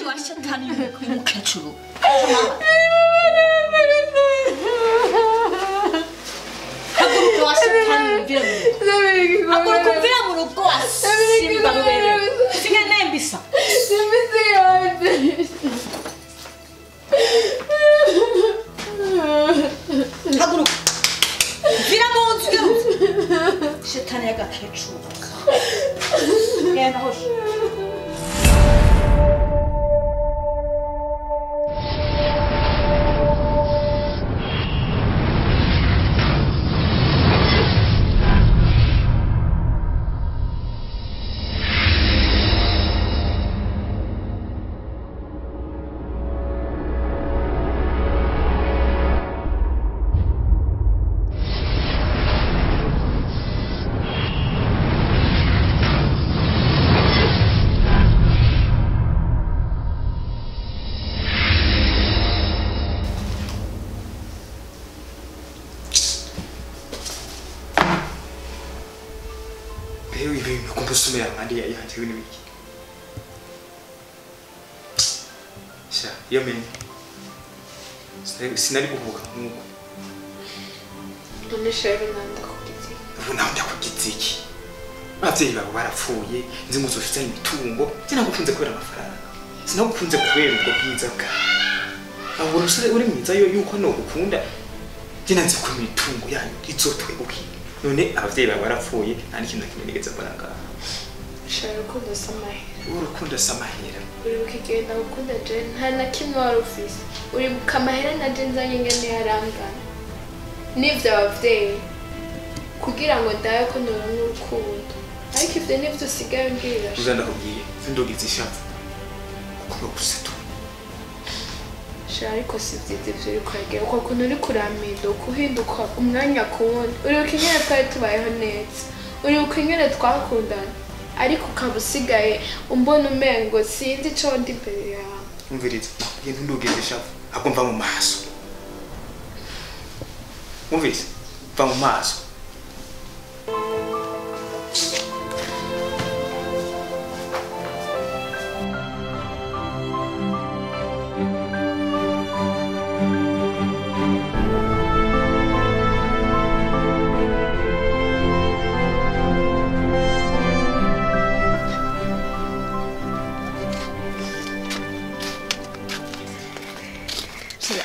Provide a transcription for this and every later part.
iwanjye wa shatani y'umukecuru. Haguruka wa shatani mvira mu rugo. Haguruka mvira mu rugo wa simba rubere. Sinkeneye mbisa. Haguruka. Mvira mu nzu. Shetani y'agakecuru. Genda hoshe. Iyo menye sinari guhubuka nk'uko none sheri ndakubwiye ubu nawe ndakubwiye iki abavyeyi bawe barapfuye nzi ngo uzofite imitungo sinagukunze kubera amafaranga sinagukunze kubera ubwo bwiza bwawe abo urusore uri mwiza yo yuko nogukunda njye nanzi ko imitungo yanyu izotwegukira none abavyeyi bawe barapfuye nta n'ikintu na kimwe nigeze mbona ngaha. Sheri urukundo si amahera. Urukundo si amahera. Uribuka igihe ndagukunda je nta na kimwe wari ufise. Uribuka amahera na je nzanye ingene yarangana n'ivyo abavyeyi kugira ngo ndabe ko noronka urukundo. Ariko ivyo nivyo usigaye umbwira. Uza ndakubwiye sindogize ishavu kuko gusa tu. Sheri ariko si vyiza ivyo uriko uragira uko kuntu uriko urampinduka uhinduka umwanya ku wundi. Uribuka ingene twari tubayeho neza. Uribuka ingene twakundana. Ariko ukaba usigaye umbona umengo sinzi ico ndi imbere yawe. Umviriza nakubwiye ntundugeze ishavu ahubwo mva mu maso. Umviriza mva mu maso.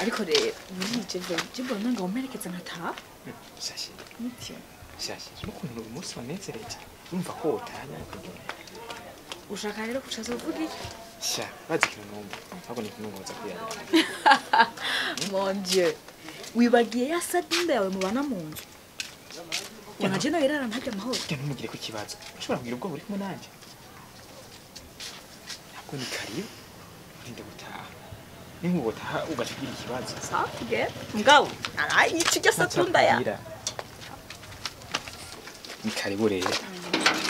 Ariko rero burije mbona ngo mperekeze nkataha. Shashi. Nityo. Shashi. N'ukuntu uyu munsi wanezereje. Urumva ko wotanya kugenda. Ushaka rero kucaza uvuga iki? Sha, bazi ikintu numva. Ahubwo ni ikintu ngoza kuyarira. Mon Dieu. Wibagiye ya sadinda yawe mubana mu nzu. Ubona je nawe irara ntarya amahoro. Njye ntumugire ku kibazo. Ushobora kugira ubwoba uri kumwe nanjye. Ntabwo ni karibu. Urinde gutaha. Ninkubotaha ugaca ugira ikibazo. Safi ge. Mugabo, arayica ijya satunda ya. Ni karibu rero.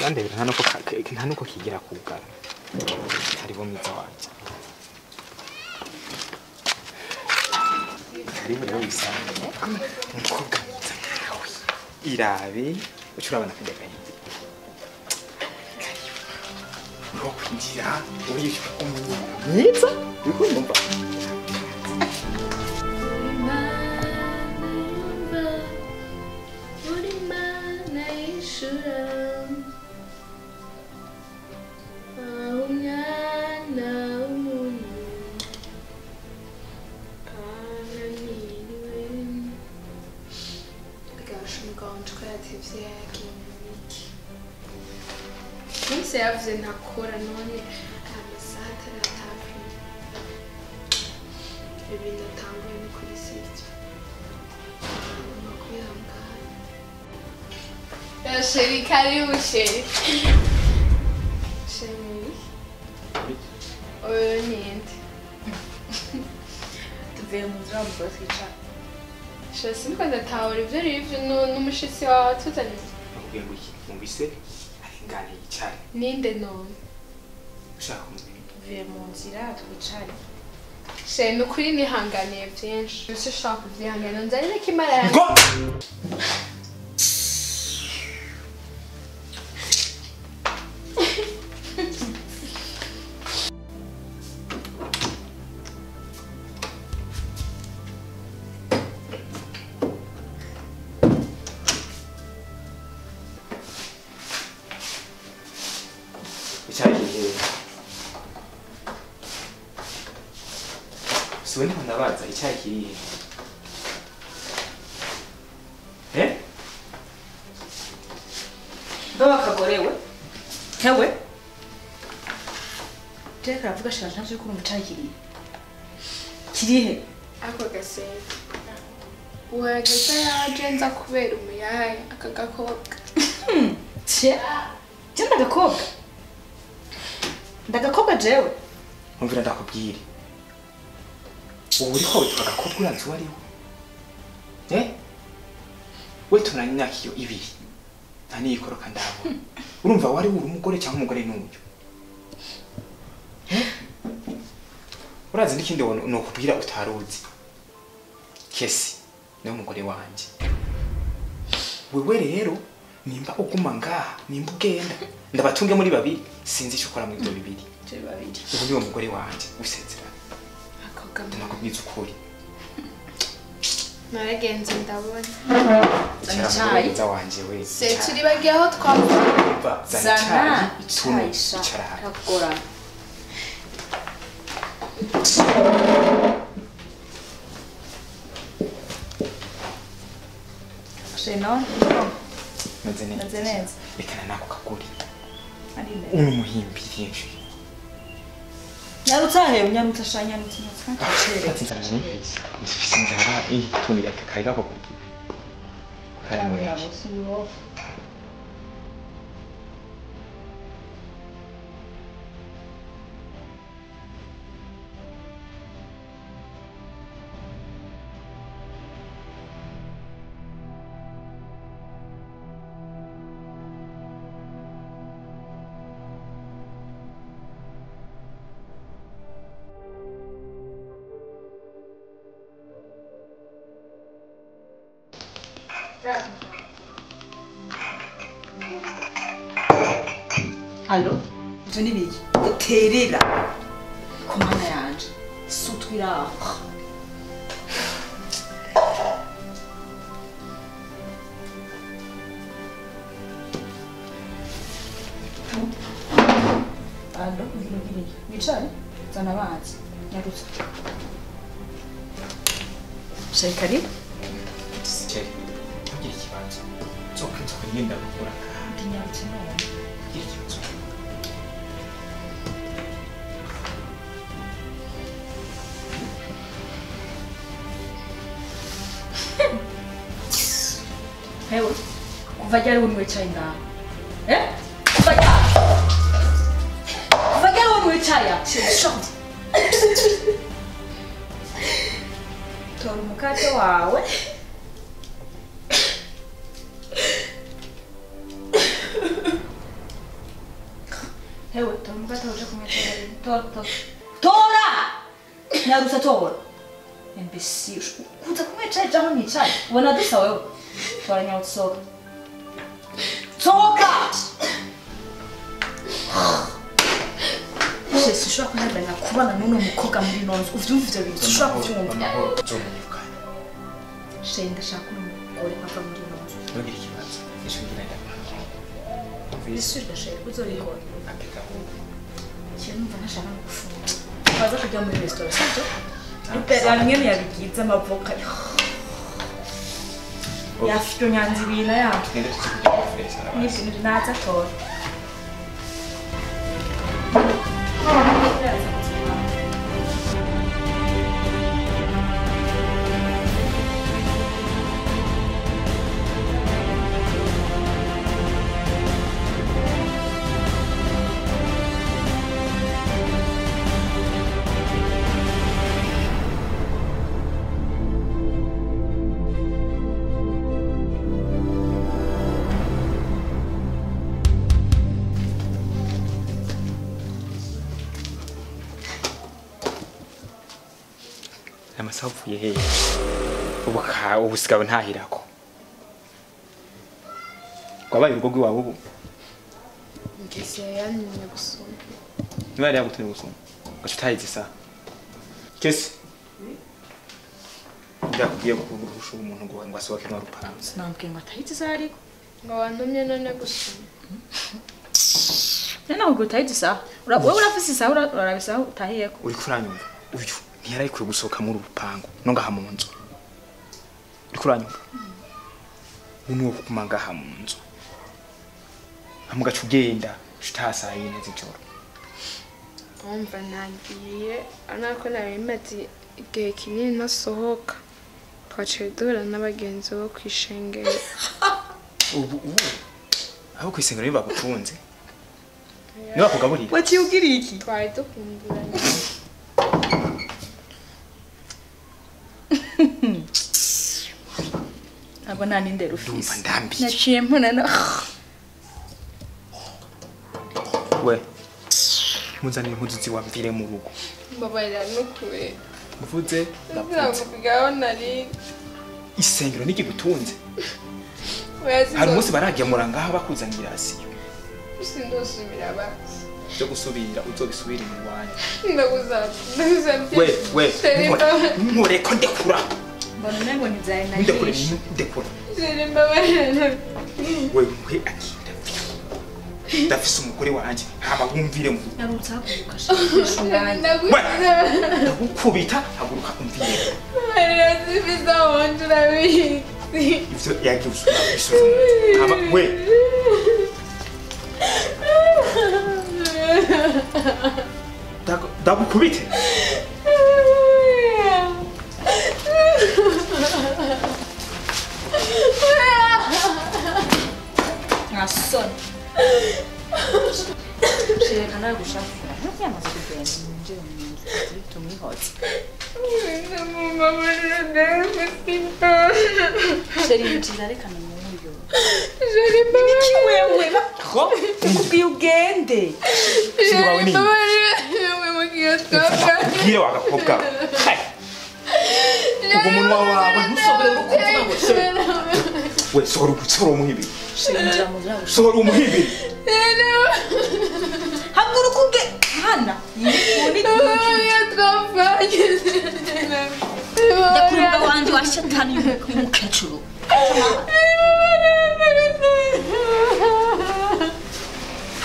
Yandebera nta nuko kigira kugara. Karibu mwiza wanje. Karibu rero wisange. Umukobwa mwiza nkawe. Irabe ucurabana kajya gahinda. Karibu. Uri kwinjira uri mwiza. Uri kumva? Munsi yavuze ntakora none amasaha ataratatu ibintu atanguye no kuri sivyo ngomba kwihangana. Sheri karibu sheri. Sheri oyo ninde tuvuye mu nzira mugore twicara. Sheri siniko ndatahura ivyo rivyo n'umushitsi wawe atuzaniye. Nakubwiye ngo iki mwumvise arengane yicare. Ninde none? Ushaka kumenya? Tuvuye mu nzira twicare. Sheri nukuri nihanganiye vyinshi. Ese ushaka kuvyihangana nzanire kimara yanjye. Ngo Ndabaza icyayi kirihe? Eh? Baba kagorewe. Hewe. Jeka aravuga shanje ntavyo ko umucayi kirihe. Kirihe? Ako gasente. Uhageze yaje nza kubera umuyaya aka gakobwa. Tye. Je ndagakobwa. Ndagakobwa jewe. Umvira ndakubwire. Ubu uriko witwa gakobwa uranzi wariho. Eh? We tumaranye imyaka iyo ibiri. Nta niyikoroka ndabona. Urumva wari uri umugore cyangwa umugore n'uyu? Eh? Urazi n'ikindi nokubwira utaruzi. Kesi niwe mugore wanje. Wewe rero nimba uguma ngaha nimba ugenda ndabatunge muri babiri sinzi icyo ukora muri ibyo bibiri. Turi babiri. Ubu niwe mugore wanje usezerana. Ako Ndakubwiza ukuri. Naragenze ndabona. Icara mwiza wanje we. Se turi bagiye aho twavuye. Zana icyayi icara hano. Ndakugora. Sheno, meze neza. Meze neza. Rekana nako kagori. Ari neza. Uno muhimbiri nje. Nyarutsa he, unyarutsa sha nyarutsa nyarutsa. Mfise inzara itunira kakayiga ko kari muri. Allo, ivyo ni biki? Uterera ku mana yanje sutwira. Allo, ngiro wicare zana amazi nyarutsa. Shekari? Shekari. Ntugire ikibazo. Nzoka ngenda gukora. Ndinyarutse none. Ntugire ikibazo. Hewe, kuva ryari unywa icayi ngaho? Eh? Kuva ryari? Kuva ryari unywa icayi? Short. Tora umukate wawe. Hewe, tora umukate uje kunywa icayi. Tora, tora. Tora! Nyarutsa tora. Imbecile. Kuza kunywa icayi canke nticayi? Ubona dusa wewe? Tora nyarutsa soka. Soka! Sinshobora kuhagarara kubana n'uno mukobwa muri ino nzu. Uvyumva ivyo bintu? Sinshobora kuvyumva. Amahoro nzomwirukana. Shenge ndashaka uno mugore ava muri ino nzu. Ntugire ikibazo. Ejo ngira ndakwakira. Bisubira shenge uzobikora. Apeka ahubwo. Jewe numva ntashaka no gufunga. Twaza kujya muri restaurant, sibyo? Rupera mwene yabigize amavoka. Yafite nyanza ibintu ya. Tugende tujye kurya muri restaurant. Nibyo naza tora. Amasaha upfuye hehe? Ubu sigawe ntahirako. Wabaye urugo rw'iwawe ubu? Ngeze yantumye gusoma. Niba yari yagutumye gusoma, ugaca utahize isaha. Kesi? Ndakubwiye kurusha umuntu ngo asohoke no rupangu. Sinambwiye ngo atahize isaha ariko. Ngo wantumye none gusoma. None ahubwo utahize isaha. Wowe urafise isaha uraraba isaha utahiyeko. Uriko uranyumva? Uyu Ntiyarayikwiye gusohoka muri urupango no ngaha mu nzu. Uriko uranyumva? Ubu kuguma ngaha mu nzu. Amugaca ugenda ushita saa 4 z'ijoro. Umva nagiye anako nari maze igihe kinini ntasohoka. Twaciye duhura n'abagenzi bo kwishengero. Ubu abo kwishengero bagutunze. Niba kugaburira. Waciye ugira iki? Twari dukumburanye. Abo nta nindera ufise. Ndumva ndambiye. Naciye mbona na We. Muzanire impuzu ziwamvire mu rugo. Mbabarira nukure. Mvuze ndavuze. Nari isengero nigigutunze. Hari umunsi baragemura ngaha bakuzanira asiyo. Sindosubira basi. Byo gusubira uzobisubira iwanyu. Ndagusabye. We nkureko ndekura. Mbona umengo ntivyari na ndekura ndekura. Mbabarira. We we akira. Ndafise umugore wanje hama wumvire mu narutsa haguruka shaka. Ndagukubita haguruka umvire. Mbabarira sifisa wanje urabizi. Ivyo yagiye usubira. Hama we ndagukubite. Ngasoni. Shireka nawe gushafura. Ntiyamaze kugenda ninjire mu nzu tumwihoze. Sheri injira reka namuyo. Sheri Niki wewe ko ukubwiye ugende. Sheri wawe ni. Bwire wagakobwa. Ubwo munwa wawe ntusobere no kuvuga ngo sheri. We sohora ugutsoro umuhibi. Sheri injira mu nzu. Sohora umuhibi. Haguruka uge hana. Ndakurumba wanje wa shatani y'umukecuru.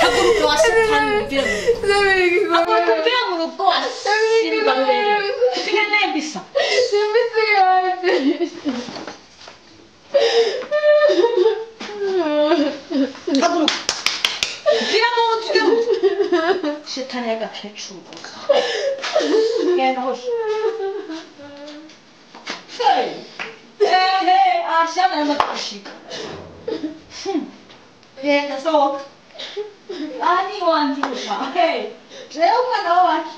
Haguruka wa shatani mvira mu rugo. Haguruka mvira mu rugo wa simba mbere. Siga nembisa. Simbisi yanje. Haguruka. Mvira mu nzu. Shetani y'agakecuru. Genda hose. Hey! Hey, hey, ashana y'amashika. Genda sohoka. Ani wanje usha. Hey, jewe umwana wacu.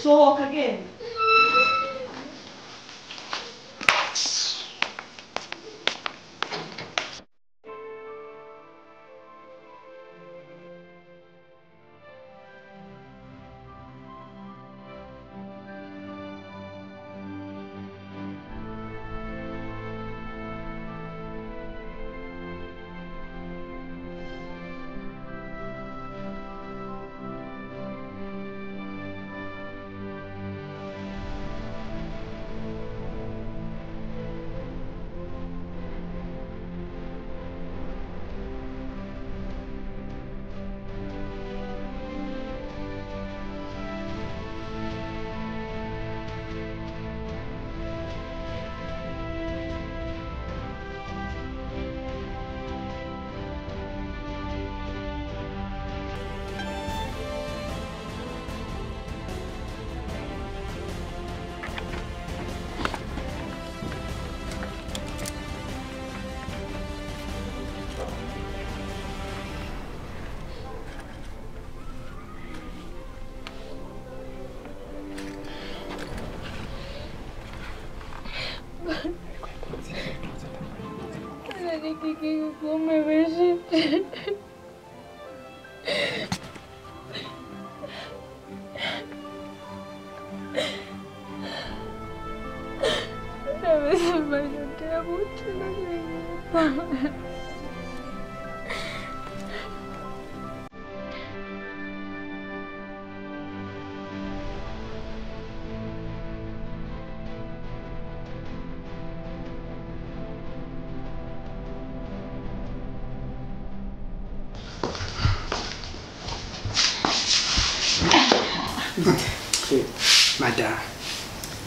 Sohoka genda. Madame,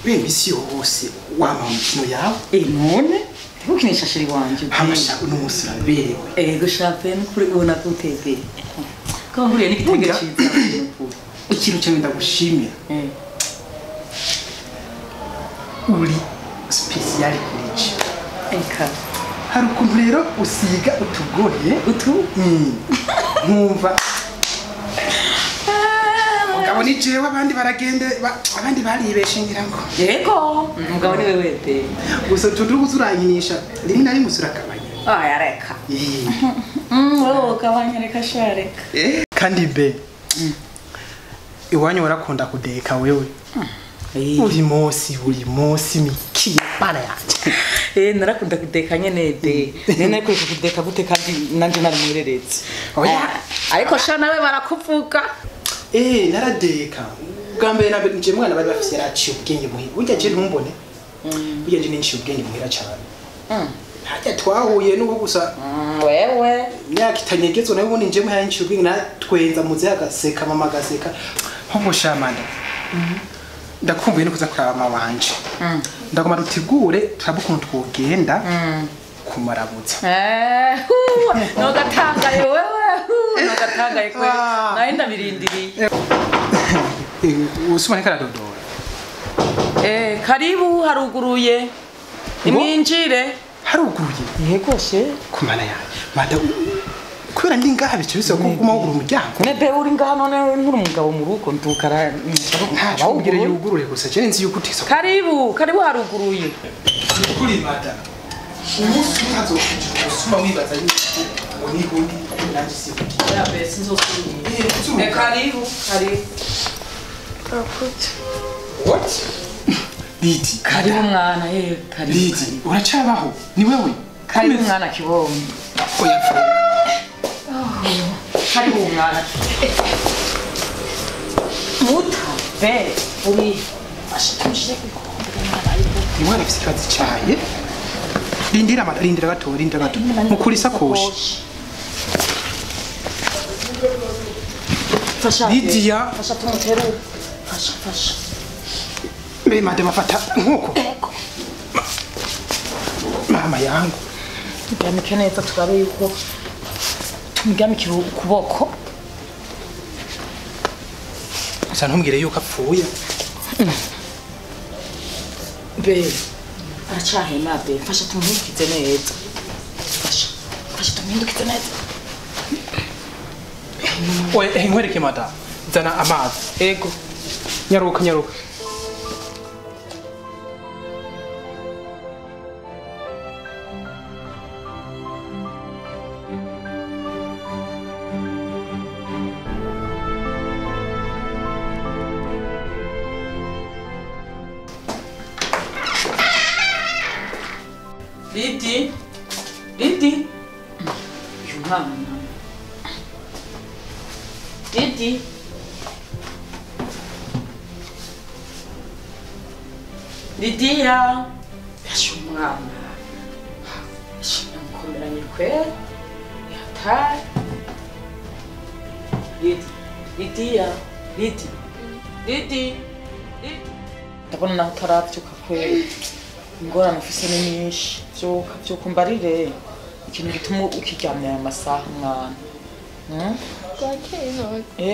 We misi yose wama mu mikino yawe. None ntukinisha shiri wanje. Hamasha uno munsi uraberewe. Ego shape n'ukuri ubona gutebe. Ko nkuriye n'igitenge ciza n'ukuri. Ikintu cyo ndagushimira. Uri special kuri je. Eka. Hari ukuntu rero usiga utugohe utu nkumva mugabo ni jewe abandi baragende abandi baribeshe ngira ngo yego mugabo ni wewe pe gusa turi kuzuranyinisha rimwe na rimwe usurakabanya oya reka wowe ukabanya reka sha reka kandi be iwanyu warakunda kudeka wewe buri munsi mikiye bana yanje narakunda kudeka nyene de nene ariko kudeka gute kandi nanje nari mwireretse oya ariko sha nawe barakuvuga naradeka bwa mbere na mbere nje mwana bari bafise yaraciye ubwenge muhira burya je ntumbone burya je ninciye ubwenge muhira cyane hajya twahuye nuko gusa wewe imyaka itanyegezwe nawe ubundi nje muhira ninciye ubwenge natwenza muze agaseka mama agaseka nko shamanda ndakumbuye no kuza kuraba mama wanje ndagoma dutegure turabe ukuntu twogenda kumarabutsa nogatangaye wewe nogatangaye kwe naye ndabirindiriye usuma nikaradodora karibu haruguruye nimwinjire haruguruye yego she kumana yaje mada kubera ndi ngaha bice bisaba ko guma wugura umuryango nebe uri ngaha none nkuri umugabo mu rugo ndukara ntacyo yugurure gusa je nzi yuko utisa karibu karibu haruguruye kuri mada umunsi utazokwinjira usuma wibaza yuko ngo niho ndi nanjye si ya bese nzosubira karibu karibu what Lidi karibu mwana karibu Lidi uracabaho ni wewe karibu mwana kibonye oya karibu mwana muta be uri ashitushije ni mwana afite ikibazo cyaye rindira mada rindira gato mukuri isakoshi fasha Lidia fasha tumutere fasha mbe madam afata nkuko mama yangu turyamike neza turabe yuko tumuryamikira ukuboko gusa ntumbwire yuko apfuye be aracahema be fasha tumuhindukize neza fasha tumuhindukize neza oya nkwereke mada zana amazi ego nyaruka Lidi Lidi uyu mwana Lidi Lidia yashe umwana namukomeranye kwera yataye Lidi Lidia Lidi Lidi ndabona naho utaravyuka kwera ingorane ufise ni nyinshi vyuka umbarire ikintu gituma ukiryamye aya masaha mwana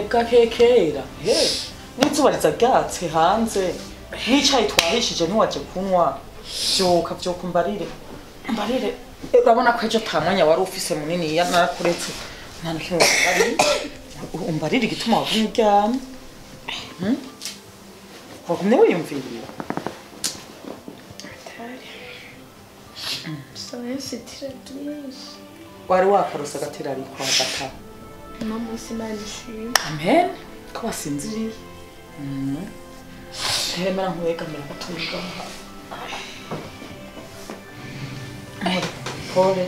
bwakeye kera n'izuba riza ryatse hanze n'icayi twahishije ntiwaje kunywa vyuka umbarire urabona ko ejo ata mwanya wari ufise munini narakuretse nta na kimwe wambarire umbarire igituma wagumye uryamye wagumye wiyumvirira wari wakarose agatera ariko hagata uno munsi Imana ishimwe amen ko wasinziriye hemera nkwegamira gatoya pole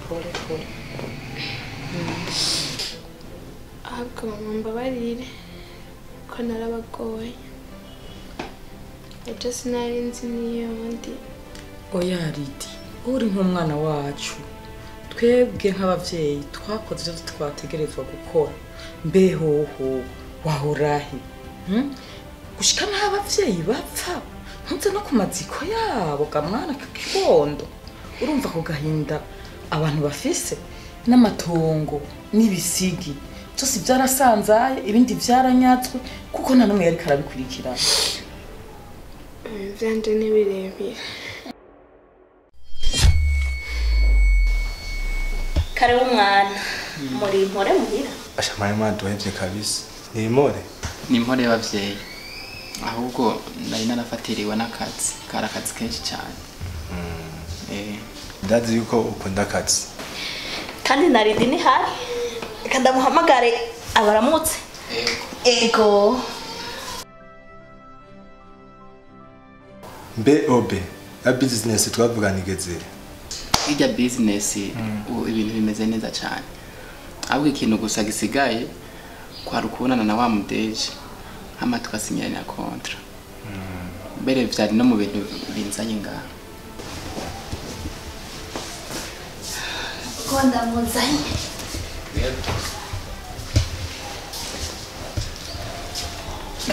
pole pole ahubwo mama mbabarire ko narabagoye ejo sinari nzi n'iyo ndi oya Lidi uri nk'umwana wacu twebwe nk'abavyeyi twakoze ivyo twategerezwa gukora mbehoho wahorahe gushika n'aho abavyeyi bapfa Ntuze no ku maziko yabo ga mwana kibondo. Urumva ko gahinda abantu bafise n'amatongo n'ibisigi. Byose byarasanzaye ibindi byaranyatswe kuko nta numwe yari karabikurikirana. Vyanje ni birebire. Kare umwana muri mpore muhira. Asha mari mwaduhevye kabisa. Ni impore? Ni impore y'abavyeyi. Ahubwo nari narafatiriwe n'akazi, kari akazi kenshi cyane. Ndazi yuko ukunda akazi. Kandi narindi ni hari. Reka ndamuhamagare abaramutse. Ego. Mbe obe, ya business twavugana igeze. Irya business ubu ibintu bimeze neza cyane. Ahubwo ikintu gusa gisigaye kwari ukubonana na wa mudeje hama tukasinyana contrat. Mbere vyari no mu bintu binzanye ngaha. Ko ndamuzanye.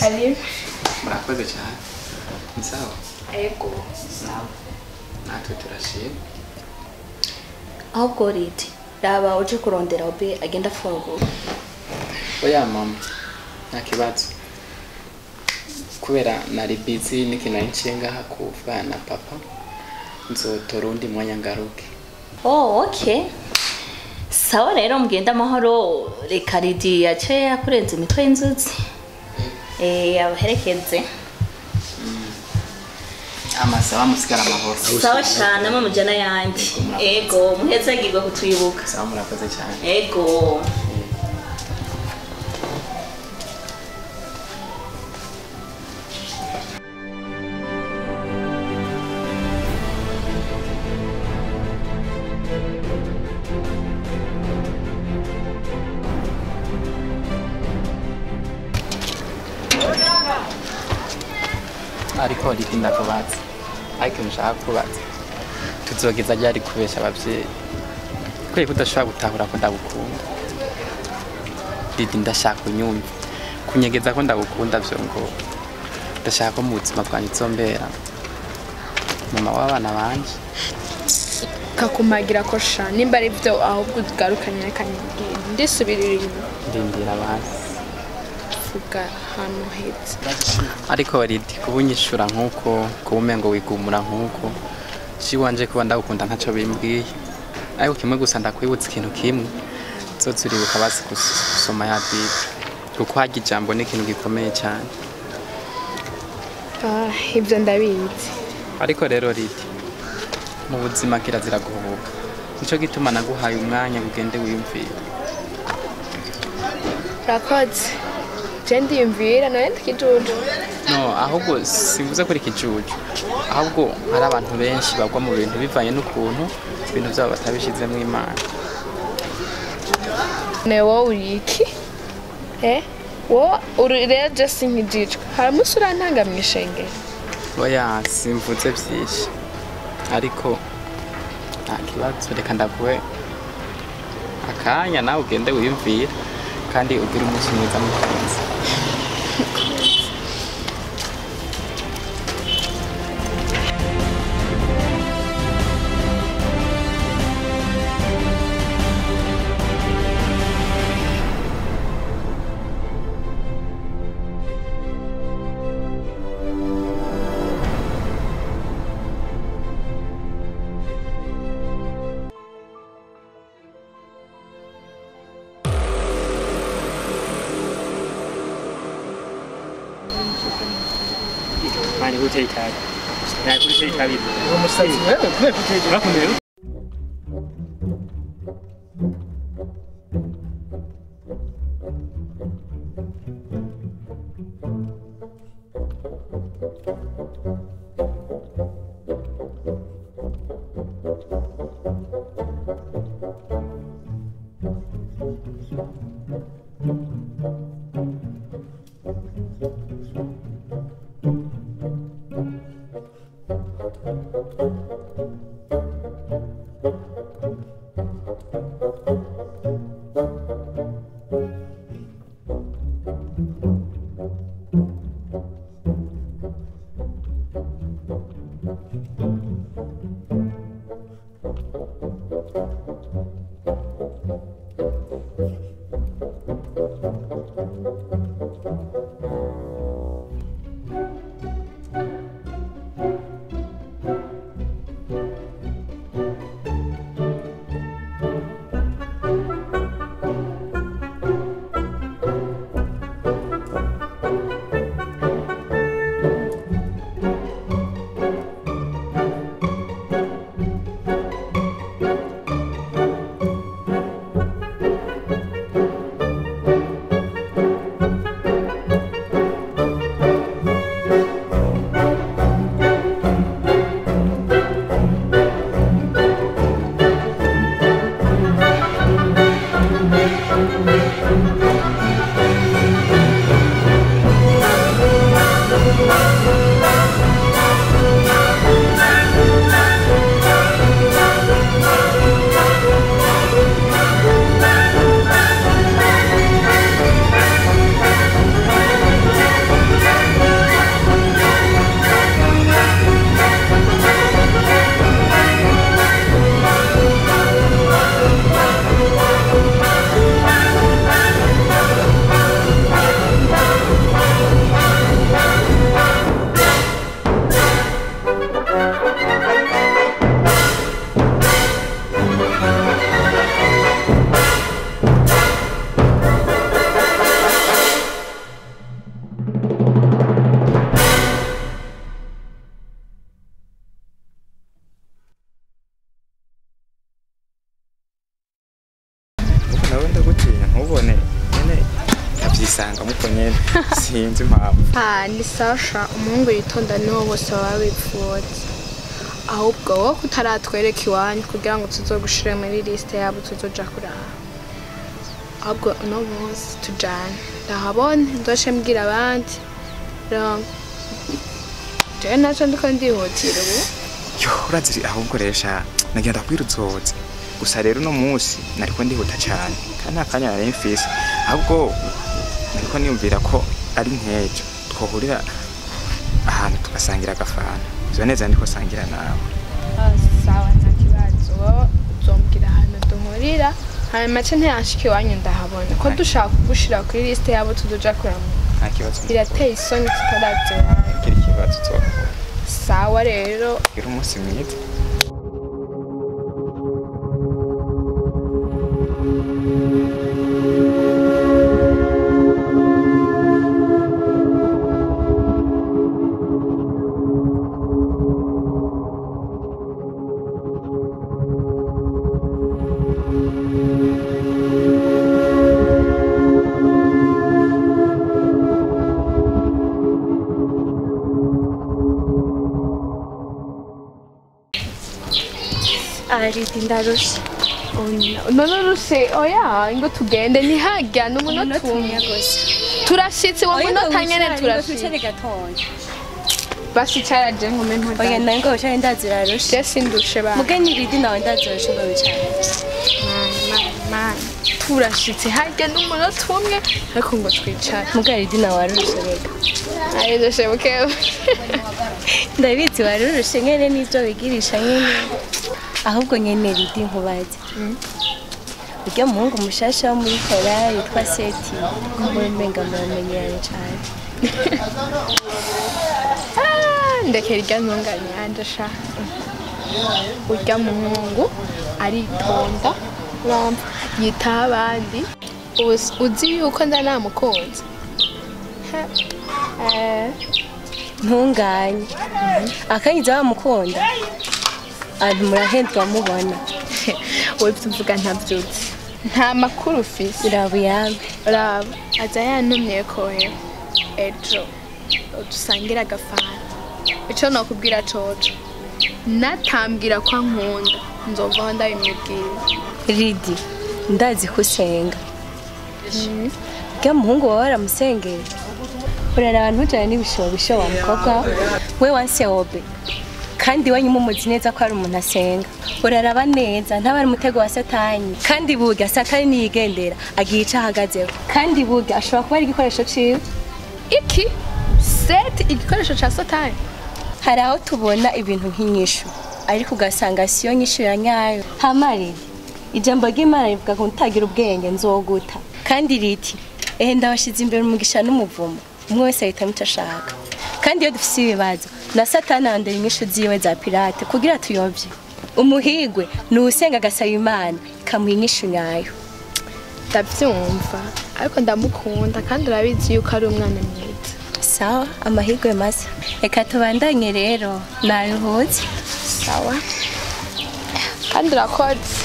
Karibu. Murakoze cyane. Ni sawa? Ego, sawa. Natwe turashima. Ahubwo riti raba uje kurondera obe agenda afungura. Oya mama, nta kibazo. Kubera nari busy n'ikintu nari nciye ngaha kuvugana na papa, nzotora undi mwanya ngaruke. Oh, okay. Sawa rero mugenda amahoro, reka Lidi yace yakurenza imitwe y'inzuzi. Abaherekeze. Amasawa musigara amahoro. Sawa cyane mama mujana yanjye. Ego, muhezagirwe kutuyibuka. Sawa murakoze cyane. Ego. Ariko Lidi ndakubaza. Ariko nshaka kubaza. Tuzogeza ryari kubesha abavyeyi? Kubera ko udashobora gutahura ko ndagukunda. Lidi ndashaka unyumve. Kunyegeza ko ndagukunda vyongora. Ndashaka ko mu buzima bwanjye uzombera mama w'abana banje. Kakumagira ko sha nimba ari byo ahubwo ugarukanye reka nibwire. Ndisubirira inyuma. Ndindira basi. Vuga ahantu heza. Ariko Lidi kubunyishura nkuko kubumengo wigumura nkuko ciwanje kuba ndagukunda ntaco bimbwiye. Ariko kimwe gusa ndakwibutsa ikintu kimwe nzozuribuka basi gusoma ya Bible kuko harya ijambo ni ikintu gikomeye cyane. Ibyo ndabizi. Ariko rero Lidi mu buzima kirazira guhubuka. Nico gituma naguhaye umwanya ugende wiyumvire. Urakoze. Je ndiyumvira nawe ndikijuju. No, ahubwo simvuze ko ikijuju. Ahubwo hari abantu benshi bagwa mu bintu bivanye n'ukuntu ibintu byabo batabishizemo Imana. Ne wowe uri iki? Wowe uri rero just nkijijwe. Hari umunsi urantanga mw'ishengero. Oya, simvuze byinshi. Ariko nta kibazo reka ndaguhe akanya nawe ugende wiyumvire kandi ugire umunsi mwiza mukunzi. Mani gutera itabi. Nagutera itabi. Uwo musazi wewe kubera gutera urakomeye. Sinzi impamvu. Ni Sasha umuhungu yitonda niwo bose baba bipfuza. Ahubwo wowe kutaratwereka iwanyu kugira ngo tuzogushire muri liste yabo tuzoja kuraba. Ahubwo uno munsi tujane. Ndahabone ndoce mbwira abandi. Jewe naco ndiko ndihutira ubu. Yo uraziri ahubwo resha nagenda kwirutsoza. Gusa rero uno munsi nariko ndihuta cyane kandi nta kanya nari mfise. Ahubwo nariko niyumvira ko ari nkejo twohurira ahantu tugasangira agafana. Ivyo neza ndiko sangira nawe. Sawa nta kibazo. Uzombwira ahantu duhurira hanyuma ce ntiyanshika iwanyu ndahabona ko dushaka kugushira kuri liste yabo tuzoja kuramo. Nta kibazo. Birateye isoni tutarazi iwanyu. Kiri kibazo uzokora. Sawa rero. Gira umunsi mwiza. Aridi ndarushe. None urushe oya ngo tugende ntihajya n'umunota umwe gusa. Turashitse uwo munota nyene turashitse. Basi caraje nkume ntoza. Oya nawe ngo wicare ndazi urarushe. Je sindushe ba. Mugeni Ridi nawe ndazi urarushe ngo wicare. Man turashitse hajya n'umunota umwe ariko ngo twicare. Mugeni Ridi nawe warushe rega. Ararushe bukewe. Ndabizi warurushe nyene n'ivyo wigirisha nyene. Ahubwo nyene Ridi nkubaze. Urya muhungu mushasha wo muri Korea yitwa Seti ko muri menga muramenyeranye cane. Ndekera irya ntunganya yanje sha. Urya muhungu aritonda urumva yitaho abandi. Uzi yuko ndanamukunze. Ntunganye. Akanyiza wamukunda. Abantu murahendwa mubona. Wowe ivyo uvuga ntavyuzi. Nta makuru ufise. Uraba uyabe. Uraba aza yantumye kohe ejo dusangira agafanta. Ico nokubwira coco natambwira ko ankunda nzovaho ndabimubwira. Ridi ndazi ko usenga. Urya muhungu wawe waramusengeye. Uraraba ntujane n'ibishobisho wa mukobwa we wanse wobe. Kandi iwanyu mumuzi neza ko ari umuntu asenga. Uraraba neza ntaba ari umutego wa Satani. Kandi burya Satani niyigendera agiye ico ahagazeho. Kandi burya ashobora kuba ari igikoresho ciwe. Iki? Seti igikoresho ca Satani? Hari aho tubona ibintu nk'inyishu ariko ugasanga siyo nyishu ya nyayo. Hama Ridi Ijambo ry'Imana rivuga ko ntagira ubwenge nzoguta. Kandi riti ehe ndabashize imbere umugisha n'umuvumo. Umwe wese ahitamo icyo ashaka. Kandi iyo dufise ibibazo na Satani arondera inyishu ziwe za pirate kugira tuyobye. Umuhigwe ni uwusenga agasaba Imana ikamuha inyishu nyayo. Ndabyumva ariko ndamukunda kandi urabizi yuko ari umwana mwiza. Sawa, amahirwe masa. Reka tubandanye rero, naruhutse. Sawa. Kandi urakoze.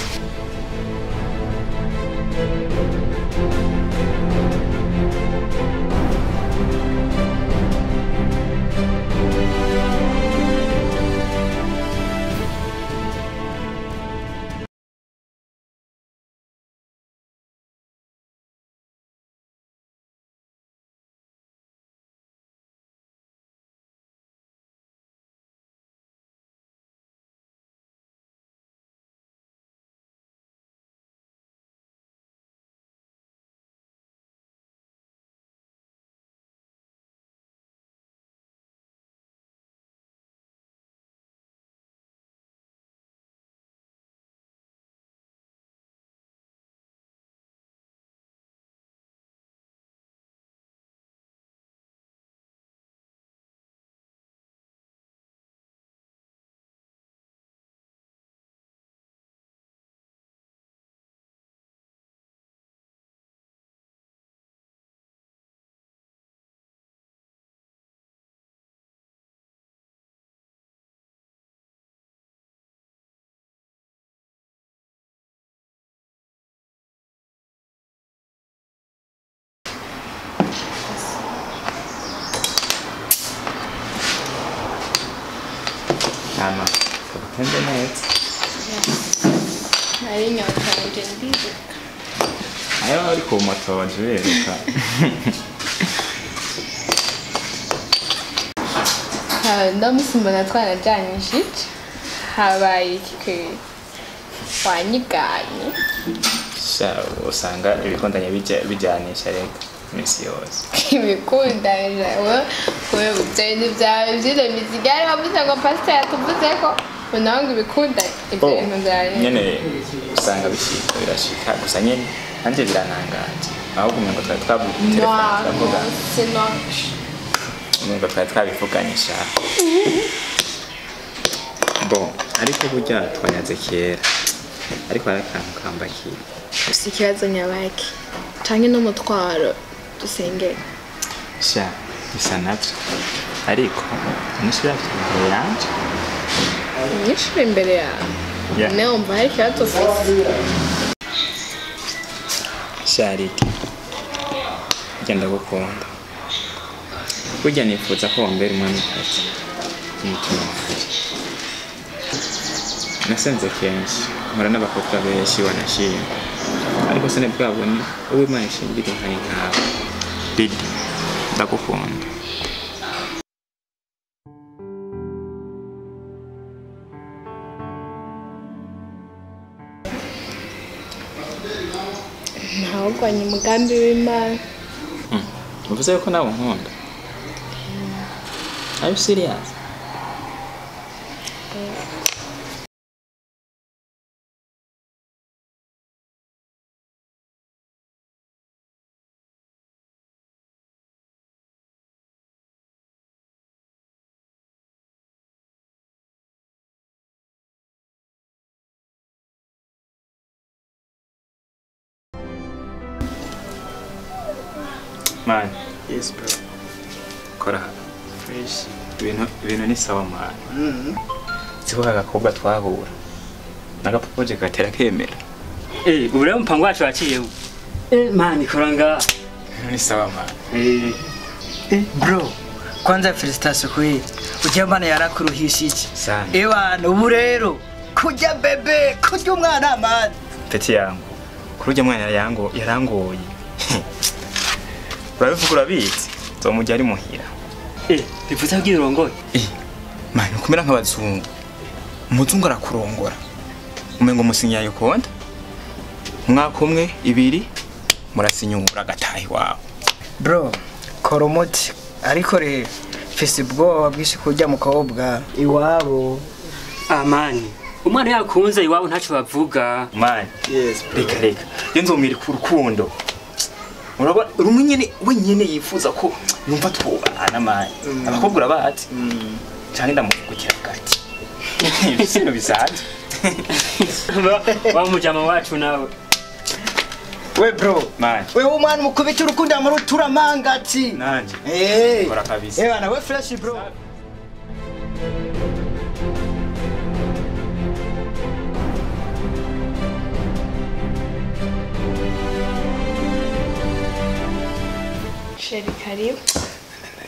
Mama, kabutembe neza. Nari inyota yanje ndibuka. Ayo ari ku moto waje uberuka. Ndamusimbona twarajanye habaye iki wanyiganye. Sha usanga ibikundanye bijyanisha reka iminsi yose. Ibikundanye wewe ibyo byawe by'iremizigare wavuze ngo pastor yatuvuze ko nawe ngo ibikundanye ibyo bintu byawe nyene usanga bishika birashika gusa nyene nanje biranangaje ahubwo umengo twari twavuga telefone turavuga umengo twari twabivuganye sha bon ariko burya twanyaze kera ariko hari akantu kambakiye gusa ikibazo nyabaki canke n'umutwaro dusengere sha bisa navyo ariko inyishu yavyo imbere yanje inyishu imbere yawe nawe wumva hari ikibazo ufise sha Riki burya ndagukunda burya nifuza ko wambera umwamikazi umutima wanje nasenze kenshi mpora n'abakobwa benshi wanashima ariko sinabwabone uwo Imana ishingira inkayi nkawe Didi ndagukunda. Ntawugwanya umugambi w'Imana. Uvuze yuko nawe unkunda? Are you serious? Man. Yes bro. Kora. Fresh. Ibintu ni sawa man. Siko agakobwa twahura. Nagapopoje gatera kemera. Ubu rero umupango wacu waciyeho. Man ikoranga. Ibintu ni sawa man. Bro, kwanza felicitation kweli. Ujya mana yarakuruhishije. Sana. Ewana ubu rero kurya bebe, kurya umwana man. Peti yangu. Kurya umwana yangu yarangoye. Urabivuga urabizi nzomujya ari muhira. Bivuze ko urongoye. Man ukumera nk'abazungu. Umuzungu arakurongora. Umengo musinyaye konta. Umwaka umwe ibiri murasinyura agatahi wawe. Bro, koromoti ariko rero mfise ubwoba bwinshi kurya mukobwa iwabo. Amani. Umwana yakunze iwabo ntaco bavuga. Man, yes, reka reka. Je nzomwereka urukundo. Urabona rumwe nyene wenyene yifuza ko numva twobana man. Abakobwa urabazi. Cyane ndamuvugukira gati. Ibintu bisanzwe. Wa mujama wacu nawe. We bro, man. We umwana mukubita urukundo amurutura mangati. Nanje. Eh. Kora kabisa. Eh bana we fresh bro. Sheri karibu.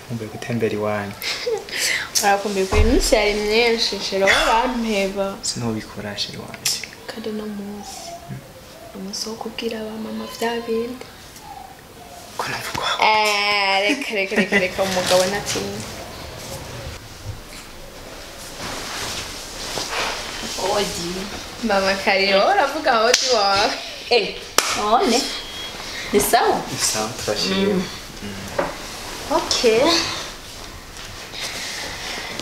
Nkumbuye gutembera iwanyu. Urakumbuye ko iminsi yari myinshi sheri warampeba. Sinobikora sheri wanje. Kandi no munsi. Umunsi wo kubwira aba mama vya bindi. Ko navuga. Reka reka reka reka umugabo natinye. Odi. Mama karibu uravuga odi wawe. None. Ni sawa? Ni sawa turashimye. Okay.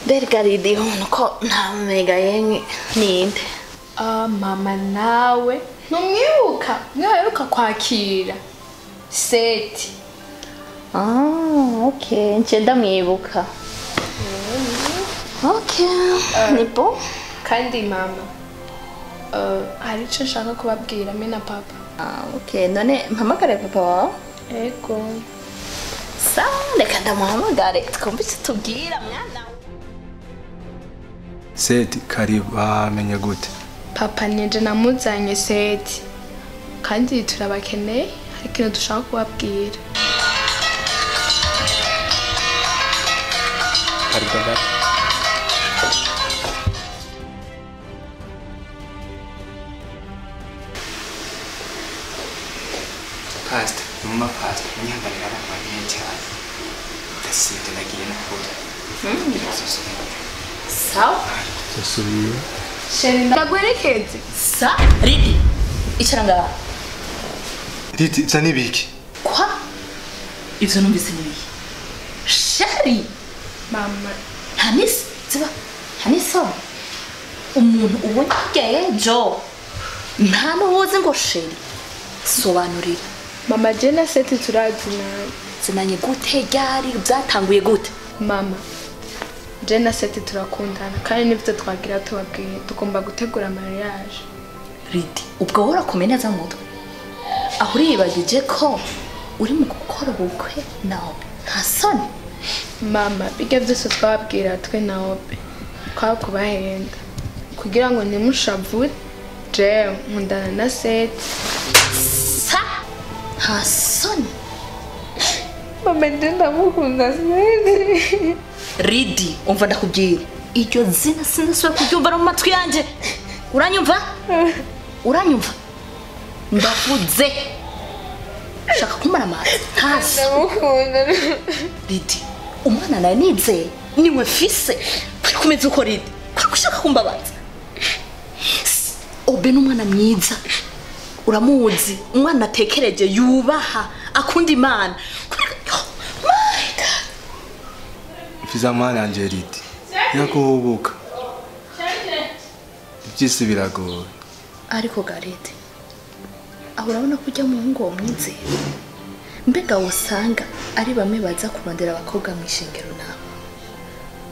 Bergaridi ubona ko nta mega yenye ninde. Mama nawe ntumwibuka mwiheruka kwakira Seti. Okay, nce ndamwibuka. Okay, ni bon. Kandi mama hari icyo nshaka kubabwira me na papa. Okay, none mpamagare papa wawe? Ego. Sawa, reka ndamuhamagare twumve icyo tubwira mwana. Seti karibu bamenye gute? Papa nije namuzanye Seti. Kandi turabakeneye hari ikintu dushaka kubabwira. Karibu gato. Pastor, mama pastor, nyihanganira abana banjye cyane. Ndasibye nagiye n'ukuri. Sawa? Ndasubiye. Sheri ndagwerekeze. Sa? Ridi. Icara ngaha. Ridi, ivyo ni biki? Kwa? Ivyo numvise ni biki? Sheri! Mama. Nta ziba. Nta n'isoni. Umuntu ubonye ejo. Nta n'uwuzi ngo Sheri. Sobanurira. Mama je na Seti turazinanye. Zinanye gute ryari byatanguye gute? Mama je na Seti turakundana kandi nivyo twagira tubabwiye tugomba gutegura mariage. Ridi, ubwo wowe urakomeye neza mu mutwe. Aho uribagije ko uri mu gukora ubukwe nawe nta soni. Mama bijya byose twababwira twe na Obe twakubahenda kugira ngo ntimushavure. Je nkundana na Seti. Sa nta soni. Mama je ndamukunda Seti. Ridi, umva ndakubwira iryo zina sinasubira kuryumva no mu matwi yanjye. Uranyumva? Uranyumva? Ndavuze. Shaka kumara amazi. Ntasi. Ndamukunda. Ridi, umwana nawe nizeye niwe mfise. Kwari kumeze uko Ridi? Kwari gushaka kumbabaza? Obe n'umwana mwiza. Uramuzi, umwana atekereje yubaha, akunda Imana. Oh my God. Mfiza mwana yanje Ridi. Yakuhubuka. Ibyisi biragoye. Ariko Garete, aho urabona ko ujya muhungu wo mwizera. Mbega usanga ari bamwe baza kurondera abakobwa mu ishengero nawe.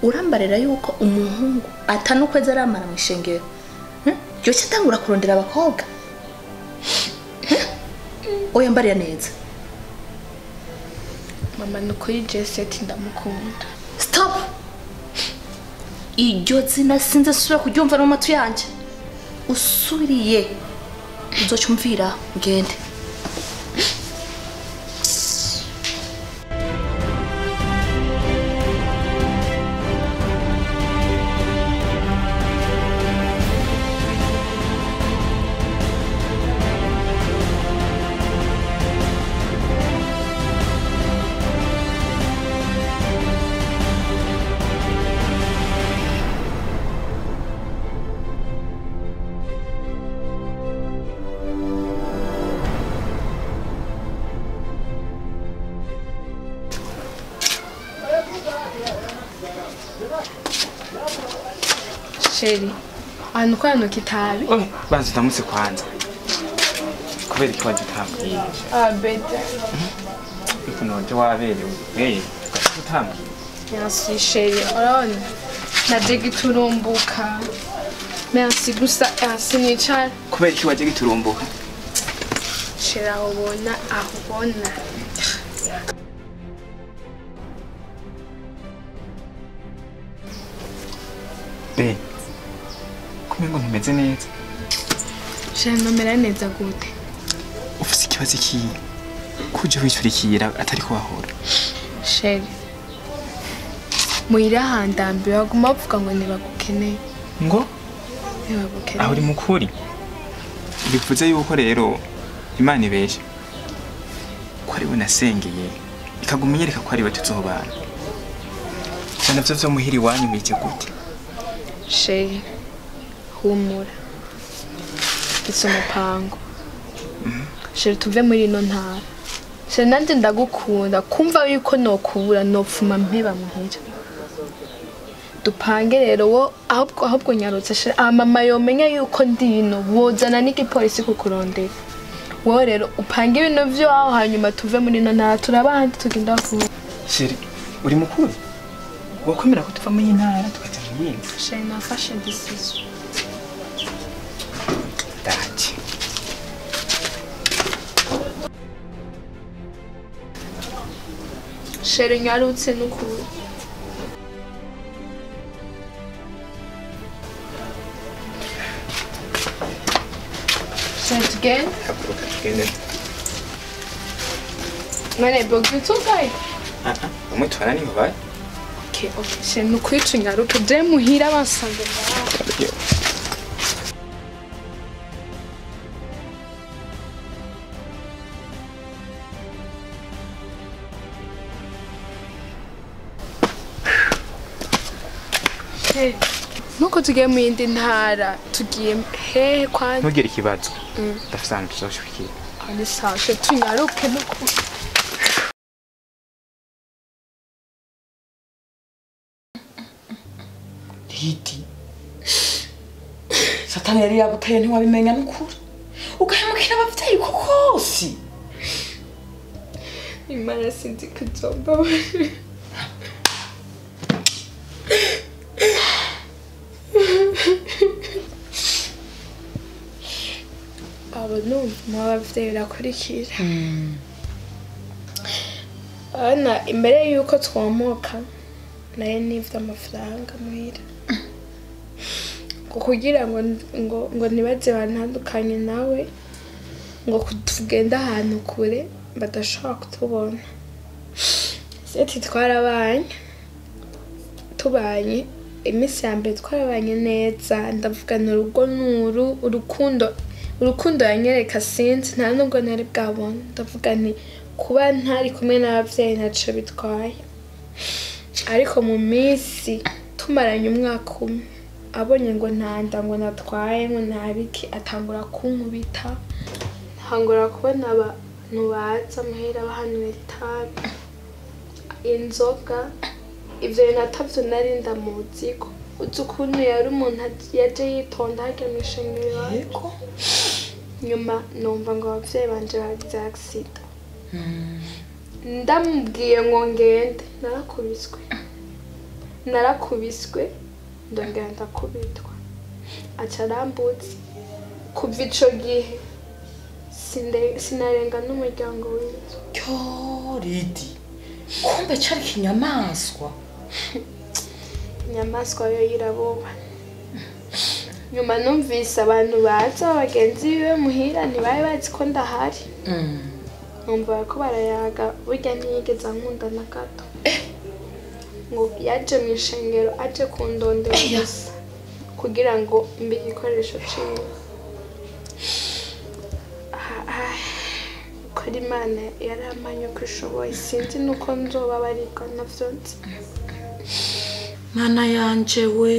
Urambarira yuko umuhungu atanukwezi aramara mu ishengero. Yoce atangura kurondera abakobwa. Oya mbarira neza. Mama nukuri je Seti ndamukunda. Stop. Iryo zina sinze sura kuryumva no matwi yanje. Usubiriye uzocyumvira ugende. Sheri, Ahantu ko hano kitabi. Banza ndamutse kwanza. Kubera iki waje utambwiye? Ah bete. Ukuntu waje waberewe. Eh, utambwiye. Merci chérie. Urabona? Naje giturumbuka. Merci gusa sinicara. Kubera iki waje giturumbuka? Shira ubona aho ubona. Be. Kumengo ntumeze neza. Shira nomera neza gute? Ufise ikibazo iki? Kuje wicurikira atari ko wahora. Sheri. Muhira handambi baguma bavuga ngo ntibagukeneye. Ngo? Ntibagukeneye. Aho uri mukuri. Bivuze yuko rero Imana ibesha. Ko ari we nasengeye ikaguma inyereka ko ari we tuzobana. Cyane byo byo muhiri wanyu bije gute? Sheri. Humura. Mfise umupango. Sheri tuve muri ino ntara. Sheri nanje ndagukunda kumva yuko nokubura nopfuma mpeba muhira. Dupange rero wo ahubwo nyarutse sheri mama yomenya yuko ndi ino bozana n'igipolisi kukurondera. Wowe rero upange ibintu vyo aho hanyuma tuve muri ino ntara turabandi tugenda vuba. Sheri uri mukuru? Wakwemera ko tuva muri ntara tukaja mu yindi? Sheri nafashe decision. Ndaje. Sheri nyarutse n'ukuri. Sheri tugende? Haguruka tugende. Mane bogi tugaye? Umwe tubana niho baye. Okay, okay. Sheri nukwica unyaruke je muhira basanze ngaho. Nuko tugiye mu yindi ntara tugiye hehe kwa ntugire ikibazo ndafise ahantu tuzoshikira. Ni sawa tunyaruke nuko Hiti Satani yari yaguteye ntiwabimenya n'ukuri ugahemukira abavyeyi kokosi. Imana sinzi kuzombabarira. Abo numva abavyeyi birakurikira. Ana imbere yuko twomoka naye nivye amafaranga muhira. Kugira ngo ngo ngo nibaze bantandukanye nawe ngo tugenda ahantu kure badashobora kutubona. Seti twarabanye tubanye iminsi ya mbere twarabanye neza ndavugana urugo nuru urukundo yanyereka sinzi nta nubwo nari bwabona ndavuga nti kuba ntari kumwe n'abavyeyi ntaco bitwaye. Ariko mu minsi tumaranye umwaka umwe abonye ngo ntanda ngo natwaye ngo ntabiki atangura kunkubita ntangura kubona abantu baza muhera bahanywera itabi inzoga ivyo bintu atavyo nari ndamuziko. Uzi ukuntu yari umuntu yaje yitonda harya mw'ishengero iwacu. Nyuma numva ngo abavyeyi banje bagize accident. Ndamubwiye ngo ngende narakubiswe ndongera ndakubitwa aca arambutse. Kuva ico gihe sinarenga n'umuryango w'inzu. Cyo Lidi kumbe cari kinyamaswa. Inyamaswa yo yiraboba. Nyuma numvise abantu baza bagenzi biwe muhira ntibari bazi ko ndahari. Numva ko barayaga burya ntiyigeze ankunda na gato. Ngo yaje mu ishengero aje kundondera gusa kugira ngo mbe igikoresho ciwe. Kuri Imana yarampanye uko ishoboye sinzi nuko nzobabarirwa navyo nzi. Mana yanje we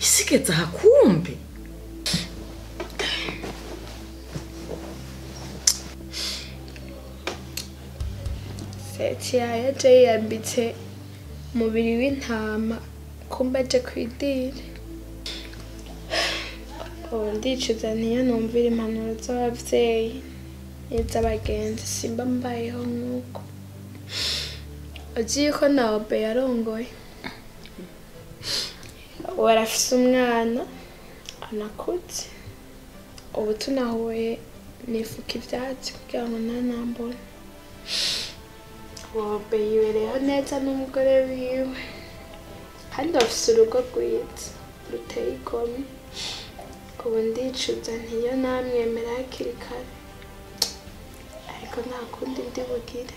isigeze hakumbe. Seti yaje yambitse umubiri w'intama kumba aje kwidira. Ubu ndicuza ntiyo numvira impanuro z'ababyeyi n'iz'abagenzi simba mbayeho nk'uko. Uzi yuko na Obe yarongoye. Ubu arafise umwana anakuze. Ubu tunahuye nifuka ivyatsi kugira ngo ntanambone. Obe yibereyeho neza n'umugore wiwe. Kandi bafise urugo rwiza ruteye igomwe. Ubu ndicuza ntiyo namwemera hakiri kare. Ariko nta kundi ndi bugire.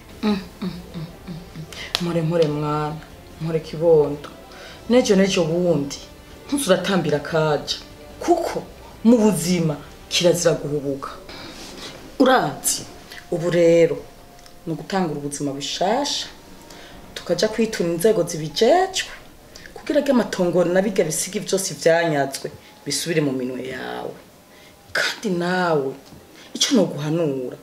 Mpore mpore mwana, mpore kibondo. Nejo nejo bundi ntuzuratambira kaja kuko mu buzima kirazira guhubuka. Urazi ubu rero no gutangura ubuzima bushasha tukaja kwituna inzego zibijejwe kugira ngo amatongo nabiga bisigi byose vyanyazwe bisubire mu minwe yawe. Kandi nawe icyo no guhanura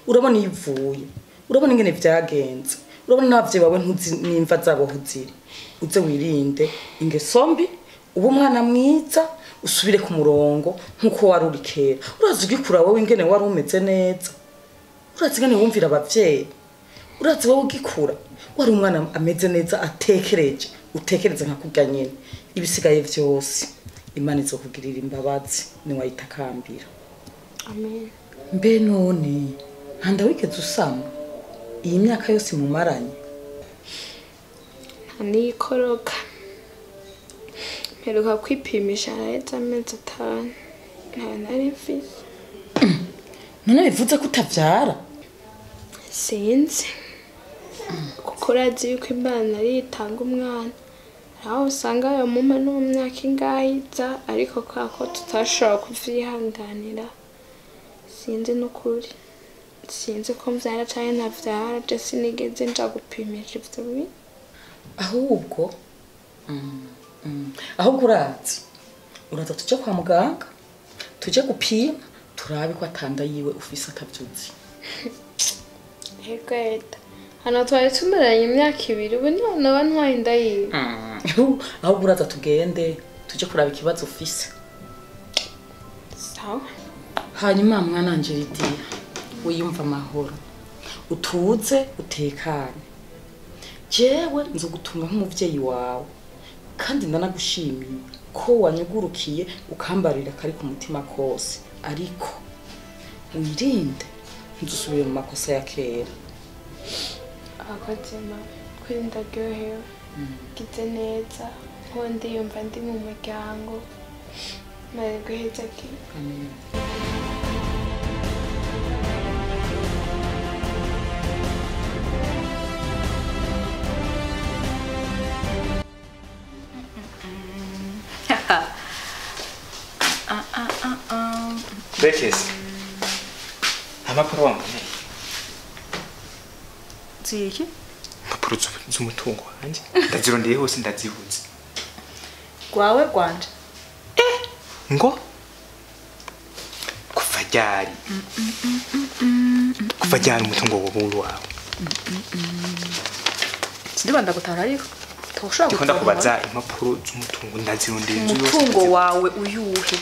urabona ivuye, urabona ingene vyagenze, urabona n'abavyeyi bawe ntuzi nimva zabo huziri. Uze wirinde ingeso mbi, ube umwana mwiza, usubire ku murongo nkuko wari uri kera. Urazi ugikura wowe ingene wari umeze neza, urazi ingene wumvira abavyeyi, urazi wowe ugikura wari umwana ameze neza atekereje, utekereza nka kurya nyene. Ibisigaye vyose Imana izokugirira imbabazi niwayitakambira. Amen. Mbe none ntanda wigeze usama iyi myaka yose mumaranye? Ntikoroka. Mperuka kwipimisha haraheze amezi 5. Ntayo nari mfise. None bivuze ko utavyara? Sinzi. Kuko urazi yuko Imana ariyo itanga umwana. Aho usanga yamuma no mu myaka ingahe iza, ariko kubera ko tutashobora kuvyihanganira. Sinzi n'ukuri. Sinzi ko mvyara canke ntavyara, je sinigeze nja gupimisha ivyo bintu. Ahubwo ahubwo urazi uraza tuje kwa muganga tuje gupima turabe ko atanda yiwe ufise atavyuzi. Ego eta hano twari tumaranye imyaka 2 ubu none aba ntwaye inda yiwe. Ahubwo uraza tugende tuje kuraba ikibazo ufise. Sawa. Hanyuma mwana wanje Lidiya wiyumva amahoro, utuze utekane. Jewe nzogutunga nk'umuvyeyi wawe kandi ndanagushimiye ko wanyugurukiye ukambarira kari ku mutima kose, ariko wirinde ntuzusubire mu makosa ya kera. Akoze mama, kuri ndaryohewe, ngize neza, nkuko ndiyumva ndi mu muryango. Maze guheza ki. Amen. Bekesi. Amakuru wamboneye. Ziki? Impapuro z'umutungo wanje ndazirondeye hose ndazibuze. Gwawe gwanje. Ngo kuva ryari? Kuva ryari umutungo w'uburu wawe? Sindibanda gutahura ariko. Toshobora Ndiko ndakubaza impapuro z'umutungo ndazirondeye inzu yose. Umutungo wawe uyuhe?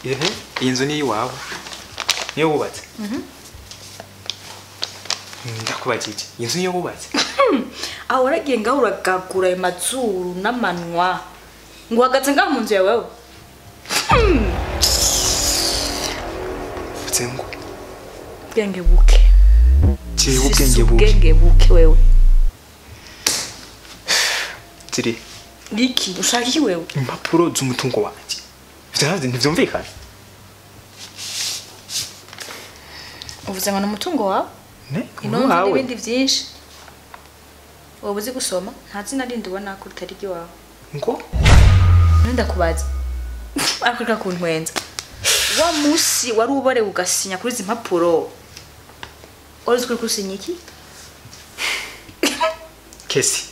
Ehe, iyi nzu ni iwawe. Niyo wubatse? Ndakubajije. Iyi nzu niyo wubatse? Aho waragiye ngaho uragagura ayo mazuru n'amanwa. Ngo uhagaze ngaho mu nzu yawe wewe? Uvuze ngo? Ubwenge buke. Jewe ubwenge buke. Ubwenge buke wewe. Ziri. Iki ushaka iki wewe? Impapuro z'umutungo wanje. Ivyo ntivyumvikana. Uvuze ngo ni umutungo wawe? Ne? Ino nzu n'ibindi vyinshi. Wowe uzi gusoma? Nta zina rindi ubona ko ritari iry'iwawe. Ngo? None ndakubaza. Ariko kuntwenza. Wa musi wari uborewe ugasinya kuri izi mpapuro. Wari uzi ko uriko usinya iki? Kesi.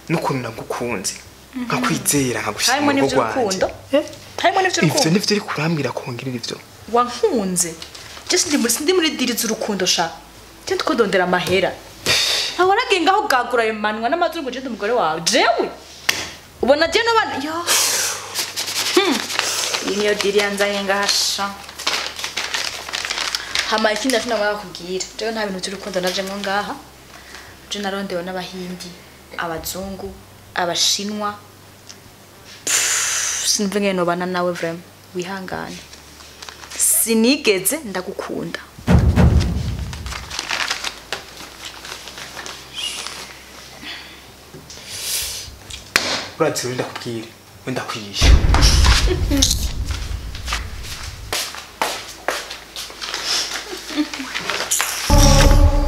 N'ukuntu nagukunze. Nkakwizera nkagushyira Harimo mu rugo rwanje. n'ivy'urukundo. Harimo n'ivy'urukundo. Ivyo nivyo uri kurambwira kongera ivyo. Wankunze. Je sindi muri diri z'urukundo sha. Je ndiko ndondera amahera. Aho waragiye ngaho ugagura ayo manwa n'amazuru ngo je ndi umugore wawe. Jewe. Ubona je n'abana yo. Iyi niyo diri yanzanye ngahasha. Hama ikindi naco nagomba kubwira. Jewe nta bintu by'urukundo najemwo ngaha. Je narondewe n'abahindi, abazungu, abashinwa. Sinumva ingene nobana nawe vraiment. Wihangane. Sinigeze ndagukunda. Urazi wenda kubwira, wenda kwigisha.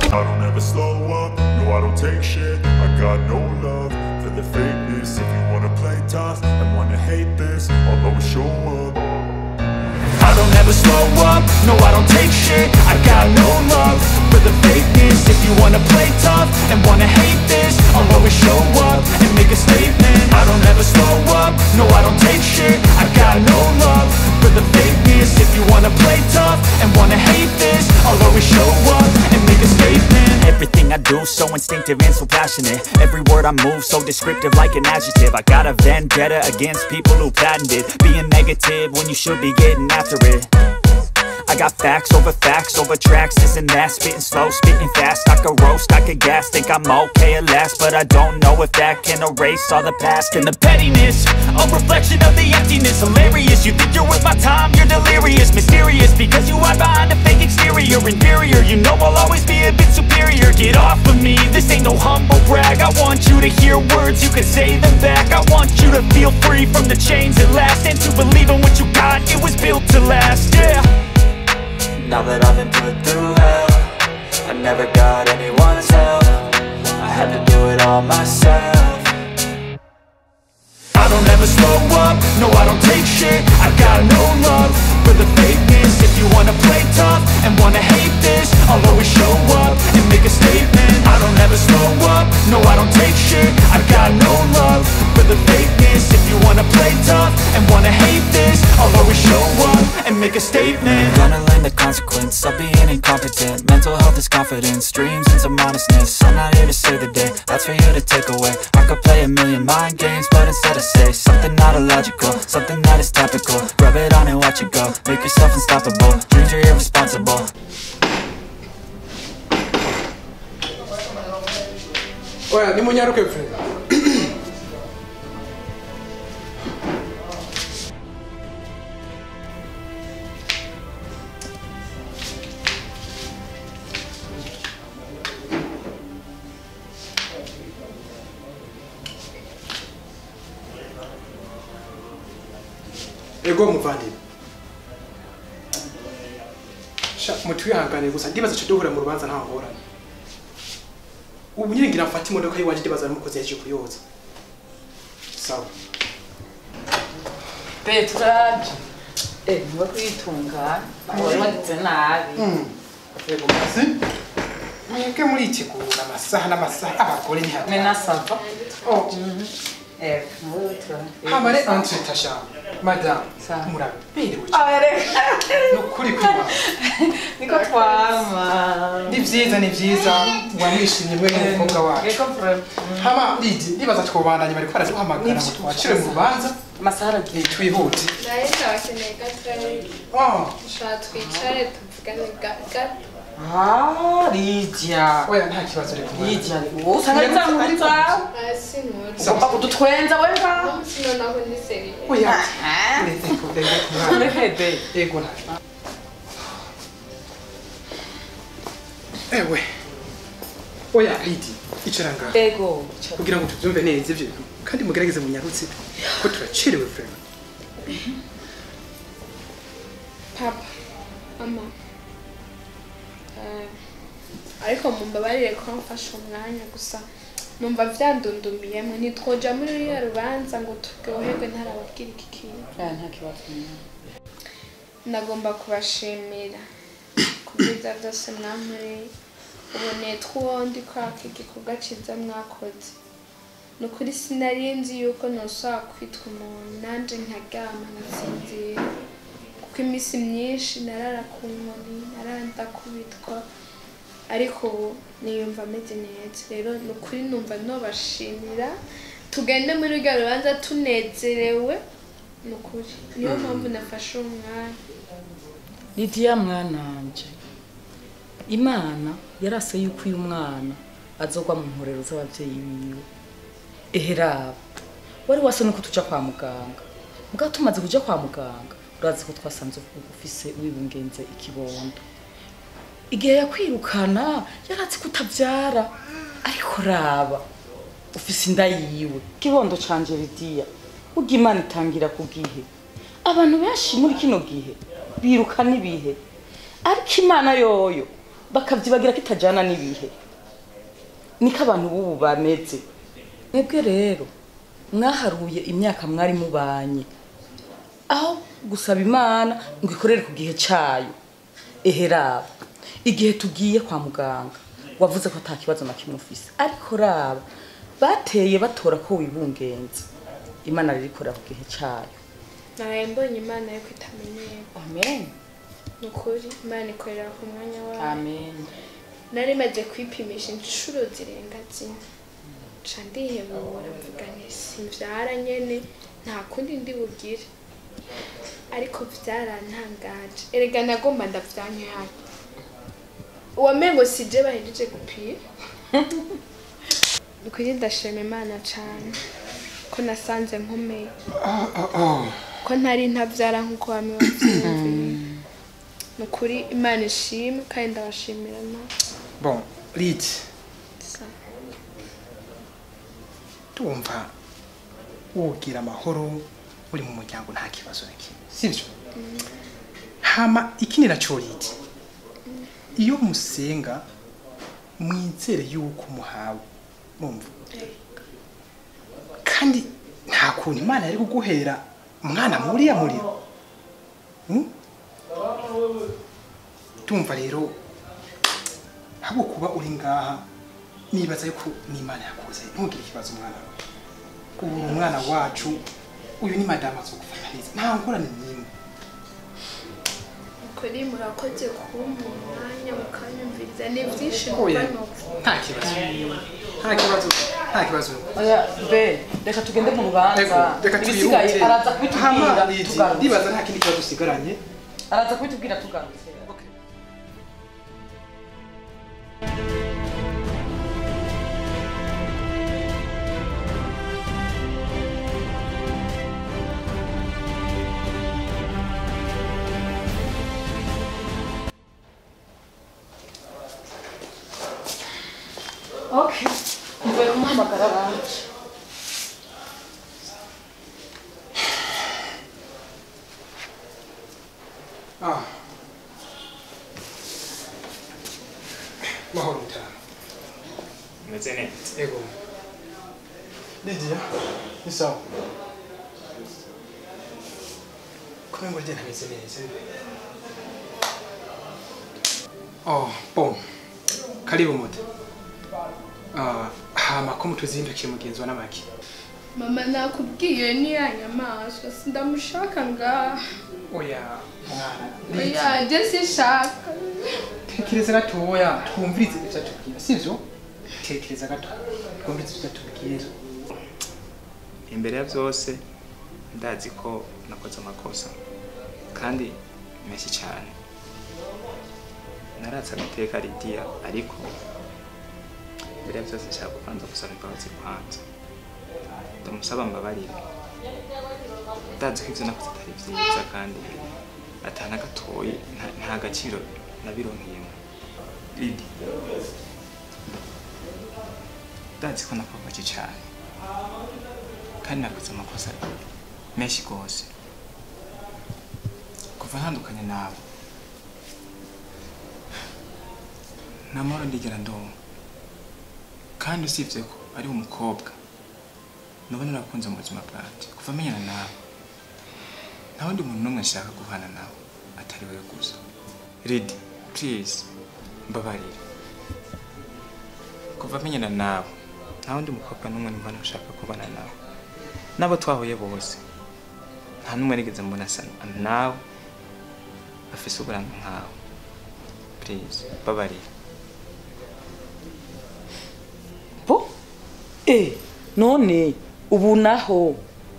I don't ever slow up, no I don't take shit. I got no love for the fakeness. If you wanna play tough and wanna hate this, I'll always show up. I don't ever slow up, no I don't take shit. I got no love for the fakeness. If you wanna play tough and wanna hate this, I'll always show up and make a statement. I don't ever slow up, no I don't take shit. I got no love for the fakeness. If you wanna play tough and wanna hate this, I'll always show up and make a statement. Everything I do, so instinctive and so passionate. Every word I move, so descriptive like an adjective. I got a vendetta against people who patented being negative when you should be getting after it. I got facts over tracks, this and that. Spitting slow, spitting fast, I could roast, I could gas. Think I'm okay at last, but I don't know if that can erase all the past and the pettiness, a reflection of the emptiness. Hilarious, you think you're worth my time, you're delirious. Mysterious, because you hide behind a fake exterior. Inferior, you know I'll always be a bit superior. Get off of me, this ain't no humble brag. I want you to hear words, you can say them back. I want you to feel free from the chains at last, and to believe in what you got, it was built to last, yeah. Now that I've been put through hell, I never got anyone's help. I had to do it all myself. I don't ever slow up, no I don't take shit. I got no love for the fakeness. If you wanna play tough and wanna hate this, I'll always show up and make a statement. I don't ever slow up, no I don't take shit. I got no love for the fakeness. If you wanna play tough and wanna hate this, I'll always show up and make a statement. I'm gonna learn the consequence of being incompetent. Mental health is confidence, dreams and some honestness. I'm not here to save the day, that's for you to take away. I could play a million mind games, but instead I say something not illogical, something that is topical. Rub it on and watch it go, make yourself unstoppable. Dreams are irresponsible. Oya, ni munyaruke mfere. Ego muvandimwe. Sha mutwihangane gusa ndibaza cyo duhura mu rubanza nta ngorane. Ubu nyine ngira mfata imodoka yiwanje ndibaza n'umukozi yaje kuyoza. Sawa. Petraje. Niwe kwitunga. Wabagize nabi. Yego masi. Mwebwe muri itegura amasaha n'amasaha abagore ni hano. Mena sava. Oh. Hamare entre tasha. Madame, muraberewe cyane. Nukuri kwima. Niko twama. Ni vyiza ni vyiza wamwishimye mwe n'umukobwa wacu. Hama Lidi ndibaza twobandanye bariko baraduhamagara ngo twacire mu rubanza. Amasaha aragiye twihute. Naye ndabakeneye gatoya. Oh, ushaka twicare tuvugane gato. Ah, Lidia. Oya nta kibazo reka. Lidia, wowe usanga nzamutsa. Ah, sinuri. Ugomba kudutwenza we mva. Sinonaho ndi seriye. Oya. Urehebe. Yego nta. Ewe. Oya Lidi, icara ngaha. Yego. Kugira ngo tubyumve neza ivyo bintu kandi mugerageze munyarutse ko turacerewe vraiment. Papa, mama. Ariko mumbabarire ko mfashe umwanya gusa numva vyandundumiyemwe ntitwoja muri ruriya rubanza ngo turyoherwe ntarababwira iki kintu. Nta kibazo. Ndagomba kubashimira ku byiza byose mwankoreye. Ubu nitwa uwo ndi kwaka igikorwa ciza mwakoze. Ni ukuri sinari nzi yuko nosaba kwitwa umuntu nanje nkaryama nkasinzira, kuko iminsi myinshi narara ku nkoni narara ndakubitwa, ariko ubu niyumva ameze neza. Rero ni ukuri numva nobashimira, tugende muri ruriya rubanza tunezerewe, Ni ukuri niyo mpamvu nafashe uwo mwanya. Lidiya mwananje, Imana yarase yuko uyu mwana azogwa mu nkorero z'abavyeyi biwe. Eheraba wari wase nuko tuja kwa muganga, mugabo tumaze kuja kwa muganga urazi ko twasanze ufise wibungenze ikibondo. Igihe yakwirukana yaratse kutavyara, ariko raba ufise inda yiwe. Kibondo canje Lidiya, urya Imana itangira ku gihe. Abantu benshi muri kino gihe birukana ibihe, ariko Imana yoyo bakavyibagira kitajana n'ibihe. Niko abantu bubu bameze. Mwebwe rero mwaharuye imyaka mwari mubanye, aho gusaba Imana ngo ikorere ku gihe cayo. Eheraba igihe tugiye kwa muganga wavuze ko ata kibazo na kimwe ufise, ariko raba bateye batora ko wibungenze. Imana rero ikorera ku gihe cayo. Naraye mbonye Imana yuko itamenyerwa. Amen. Ni ukuri Imana ikorera ku mwanya wayo. Amen. Nari maze kwipimisha inshuro zirenga 4, nca ndihebura mvuga nti simvyara nyene, nta kundi ndi bugire. Ariko vyarantangaje, erega nagomba ndavyanke hano. Uwamengo sije bahejeje gupira. Ukuri ndashima Imana cane ko nasanze nkomeye, ko ntari ntavyara nkuko bamwe bavyiyumviye. Ni ukuri Imana ishimwe kandi ndabashimira nawe. Bon, Lidi, tumva wogira amahoro uri mu muryango nta kibazo na kimwe, sivyo? Hama ikindi naco Lidi, iyo musenga mwizere yuko muhawe, mumva? Kandi nta kuntu Imana yari kuguhera umwana muriya muriro. Tumva rero habo kuba uri ngaha nibaza yuko n'Imana yakuze, ntugire ikibazo umwana wawe. Ubu umwana wacu uyu ni madama azogufata neza, nta ngorane n'imwe. Ukuri murakoze kumpa umwanya mukanyumviriza, ni byinshi. Oya, nta kibazo, nta kibazo, nta kibazo. Oya be, reka tugende mu rubanza. Reka ibisigaye twihute. araza kubitubwira Hama Lidi, tugarutse. ndibaza nta kindi kibazo usigaranye. Araza kubitubwira tugarutse. Okay, mvuye kumuhamagara baje. Ah. Mahoro mutana. Meze neza. Ego. Lidiya, ni sawa. Kumbe ngo Lidiya ntameze neza. Oh, bon. Karibu muta. Ah, hama ko mutuzindukiye mugenzi wa namaki. Mama nakubwiye ni ya nyamaswa sindamushaka ngaha. Oya mwana. Oya je sinshaka. Tekereza gatoya twumvirize ivyo atubwira, sivyo? Tekereza gato twumvirize ivyo atubwira. Imbere ya byose ndazi ko nakoze amakosa kandi menshi cyane. Naratse agateka Lidiya, ariko imbere ya byose nshaka kubanza gusaba imbabazi kwanza. Ndamusaba mbabarire. Ndazi ko ivyo nakoze atari vyiza kandi atana gatoyi, nta gaciro nabironkeyemo. Lidi, ndazi ko nakubabaje cyane kandi nakoze amakosa menshi gose. Kuva ntandukanye nawe nta mahoro ndigera ndonka, kandi usibye ko ari umukobwa nubona narakunze mu buzima bwanjye. Kuva menyana nawe nta wundi muntu n'umwe nshaka guhana nawe atari wowe gusa. Lidi, please mbabarire. Kuva menyana nawe nta wundi mukobwa n'umwe numva nshaka kubana nawe. N'abo twahuye bose nta n'umwe nigeze mbona asa nawe, afise uburanga nkawe. Please mbabarire. Bo? None ubu naho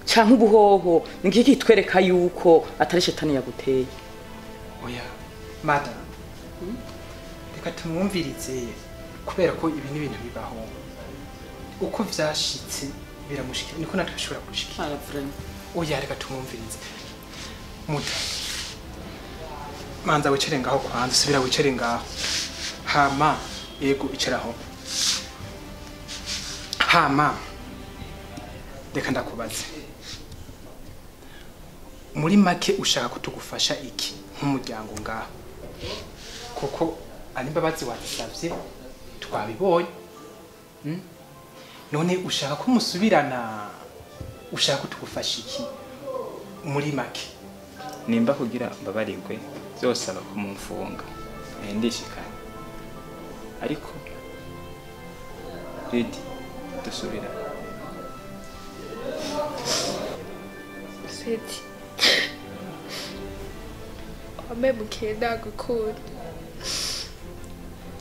Canke ubuhoho niki kitwereka yuko atari shetani yaguteye? Oya mada, reka tumwumvirize kubera ko ibi ni ibintu bibaho. Uko vyashitse biramushikira niko natwe bishobora gushikira. Oya reka tumwumvirize. Muta, manza wicare ngaho kwanza, subira wicare ngaho. Hama yego icaraho. Hama reka ndakubaze. Muri make ushaka kutugufasha iki nk'umuryango ngaho? Kuko ari imbabazi wazisavye twabibonye. None ushaka ko musubirana, ushaka kutugufasha iki muri make? Nimba kugira mbabarirwe byose aba kumumfunga ndishikanye, ariko Lidi dusubira. Seti wamemukiye ndagukunda,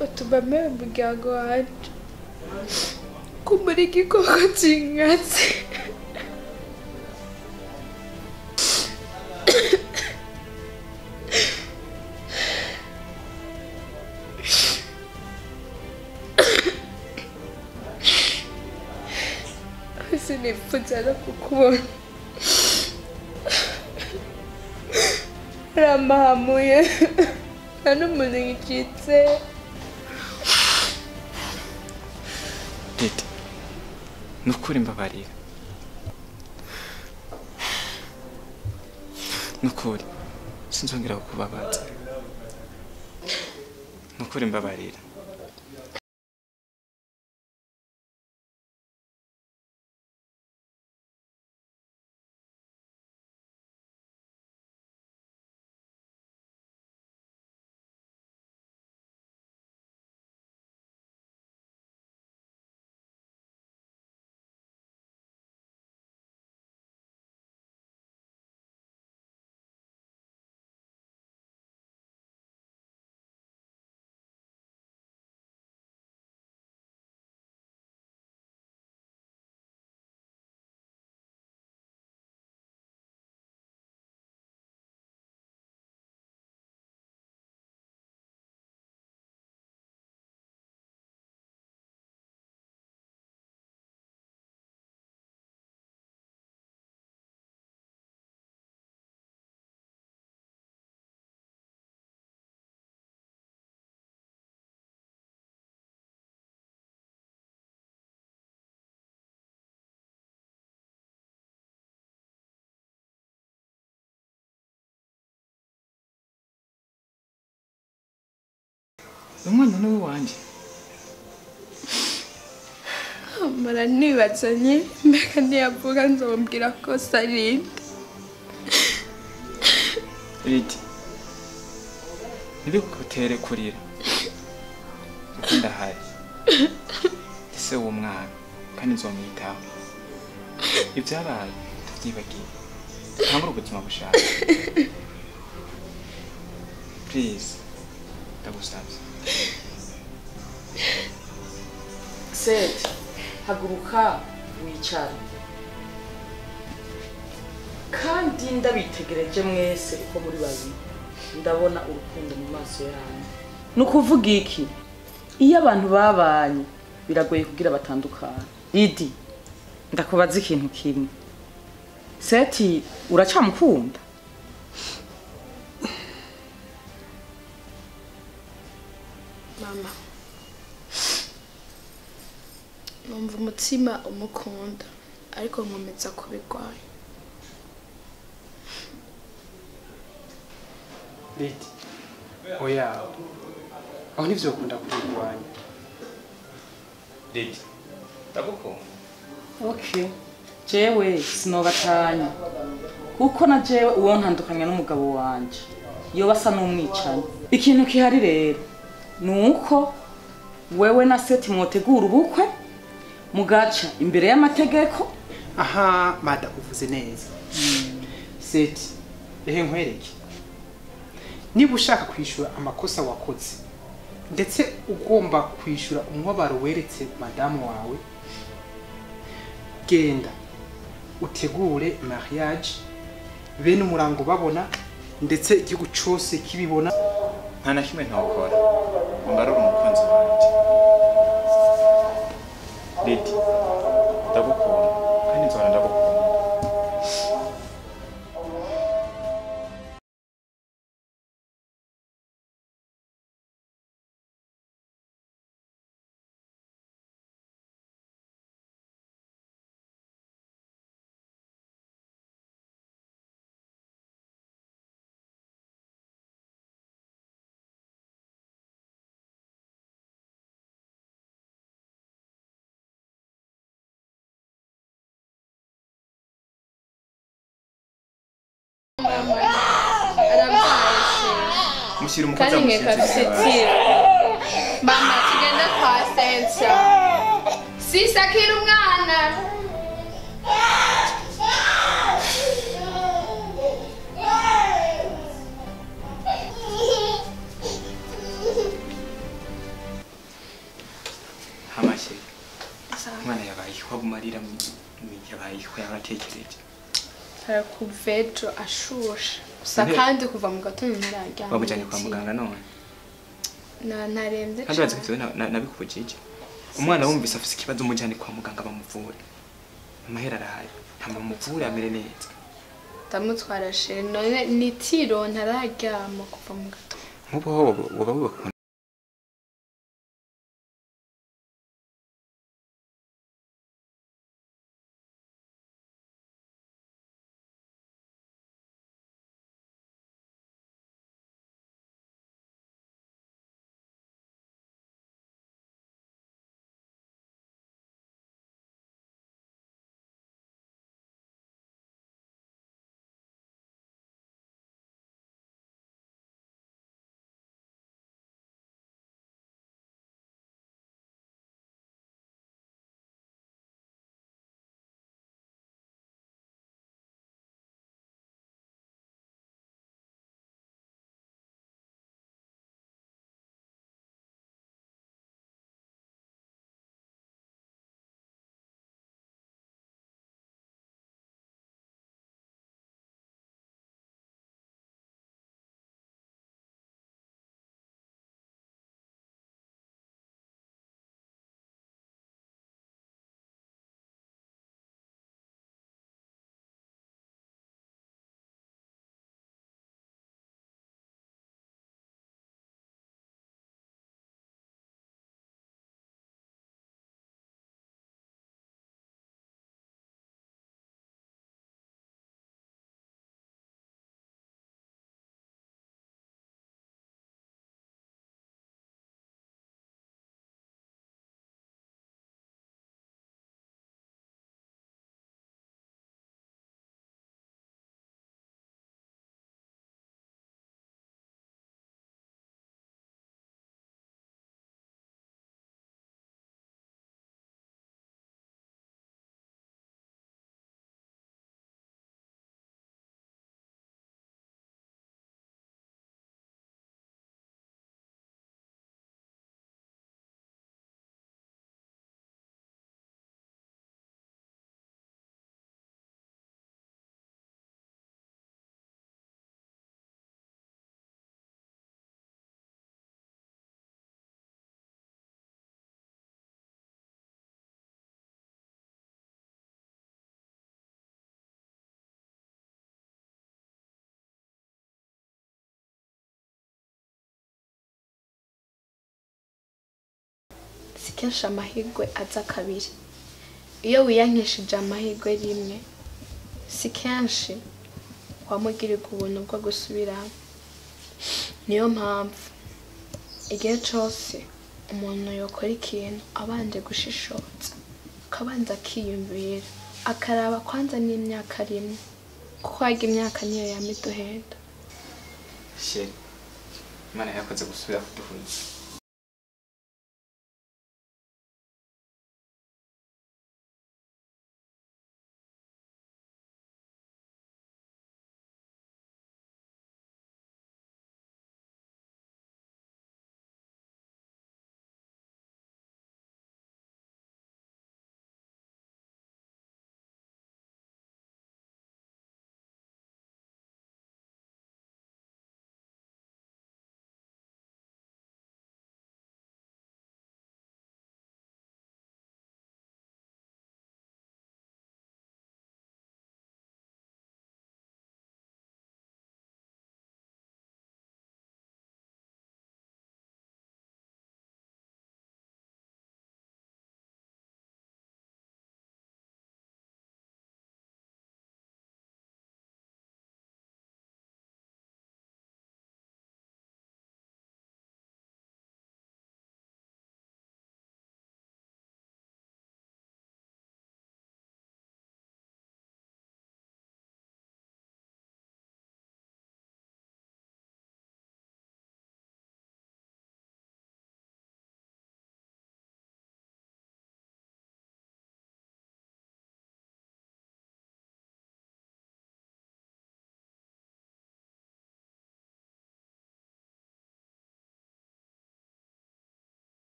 utuma mbe umuryango wanje kumuri igikoko c'inkazi. Sinifuza no kukubona. Ramahamuye nta n'umuntu ngicitse. Lidi, nukuri mbabarira. Nukuri sinzongera kukubabaza. Nukuri mbabarira. Umwana ni wanje. Mara nibazanye mbega ntiyavuga nzomubwira ko sarinde. Lidi, ntibigutere kurira kuko ndahari. Ese uwo mwana kandi nzomwitaho. Ibyabaye tuvyibagiye, ntangure ubuzima bushaka. Please, ndagusavye. Seti, haguruka wicare. Kandi ndabitegereje mwese uko muri babiri, ndabona urukundo mu maso yanyu. Nukuvuga iki? Iyo abantu babanye biragoye kugira batandukane. Lidi, ndakubaza ikintu kimwe. Seti uracamukunda? Mama, numva umutima umukunda ariko nkomeza kubirwanya. Lidi, oya, aho nivyo ukunda kubirwanya. Lidi, ndagukunda. Okay, jewe sinobatanya kuko na jewe uwo ntandukanya n'umugabo wanje iyo basa n'umwicanyi. Ikintu kihari rero nuko wewe na Seti mwotegura ubukwe mugaca imbere y'amategeko. Aha mada, uvuze neza. Seti, ehe nkwereke. Niba ushaka kwishura amakosa wakoze ndetse ugomba kwishura umubabaro weretse madamu wawe, genda Utegure mariage bene umurango babona ndetse igihugu cyose kibibona. Nta na kimwe ntokora ngarura umukunzi wanjye. Lady, ndagukunda kandi nzora ndagukunda. Mushyira umukozi amusinziriza. Mama tugende kwa Sensa. Sisa akira umwana. Hamashye. Umwana yabaye wagumarira yabaye yaratekereje. Kuva ejo ashushe gusa kandi kuva mu gatondo ntararyama. Wamujyanye kwa muganga none? Ntarembye cyane. Kandi urazi nabikubujije. Umwana wumvise afise ikibazo umujyane kwa muganga bamuvure. Amahera arahari, ntamumuvure amere neza. Ndamutwara chéri none ni tiro ntararyama kuva mu gatondo. Nk'ubu ho woba wibuka Si kenshi amahirwe aza kabiri. Iyo wiyankishije amahirwe rimwe, si kenshi wamugirirwa ubuntu bwo gusubiramo. Niyo mpamvu igihe cyose umuntu yokora ikintu abanje gushishoza, akabanza akiyumvira, akaraba kwanza n'imyaka rimwe, kuko harya imyaka niyo yama iduhenda. Chéri, Imana yakoze gusubira kuduhuza.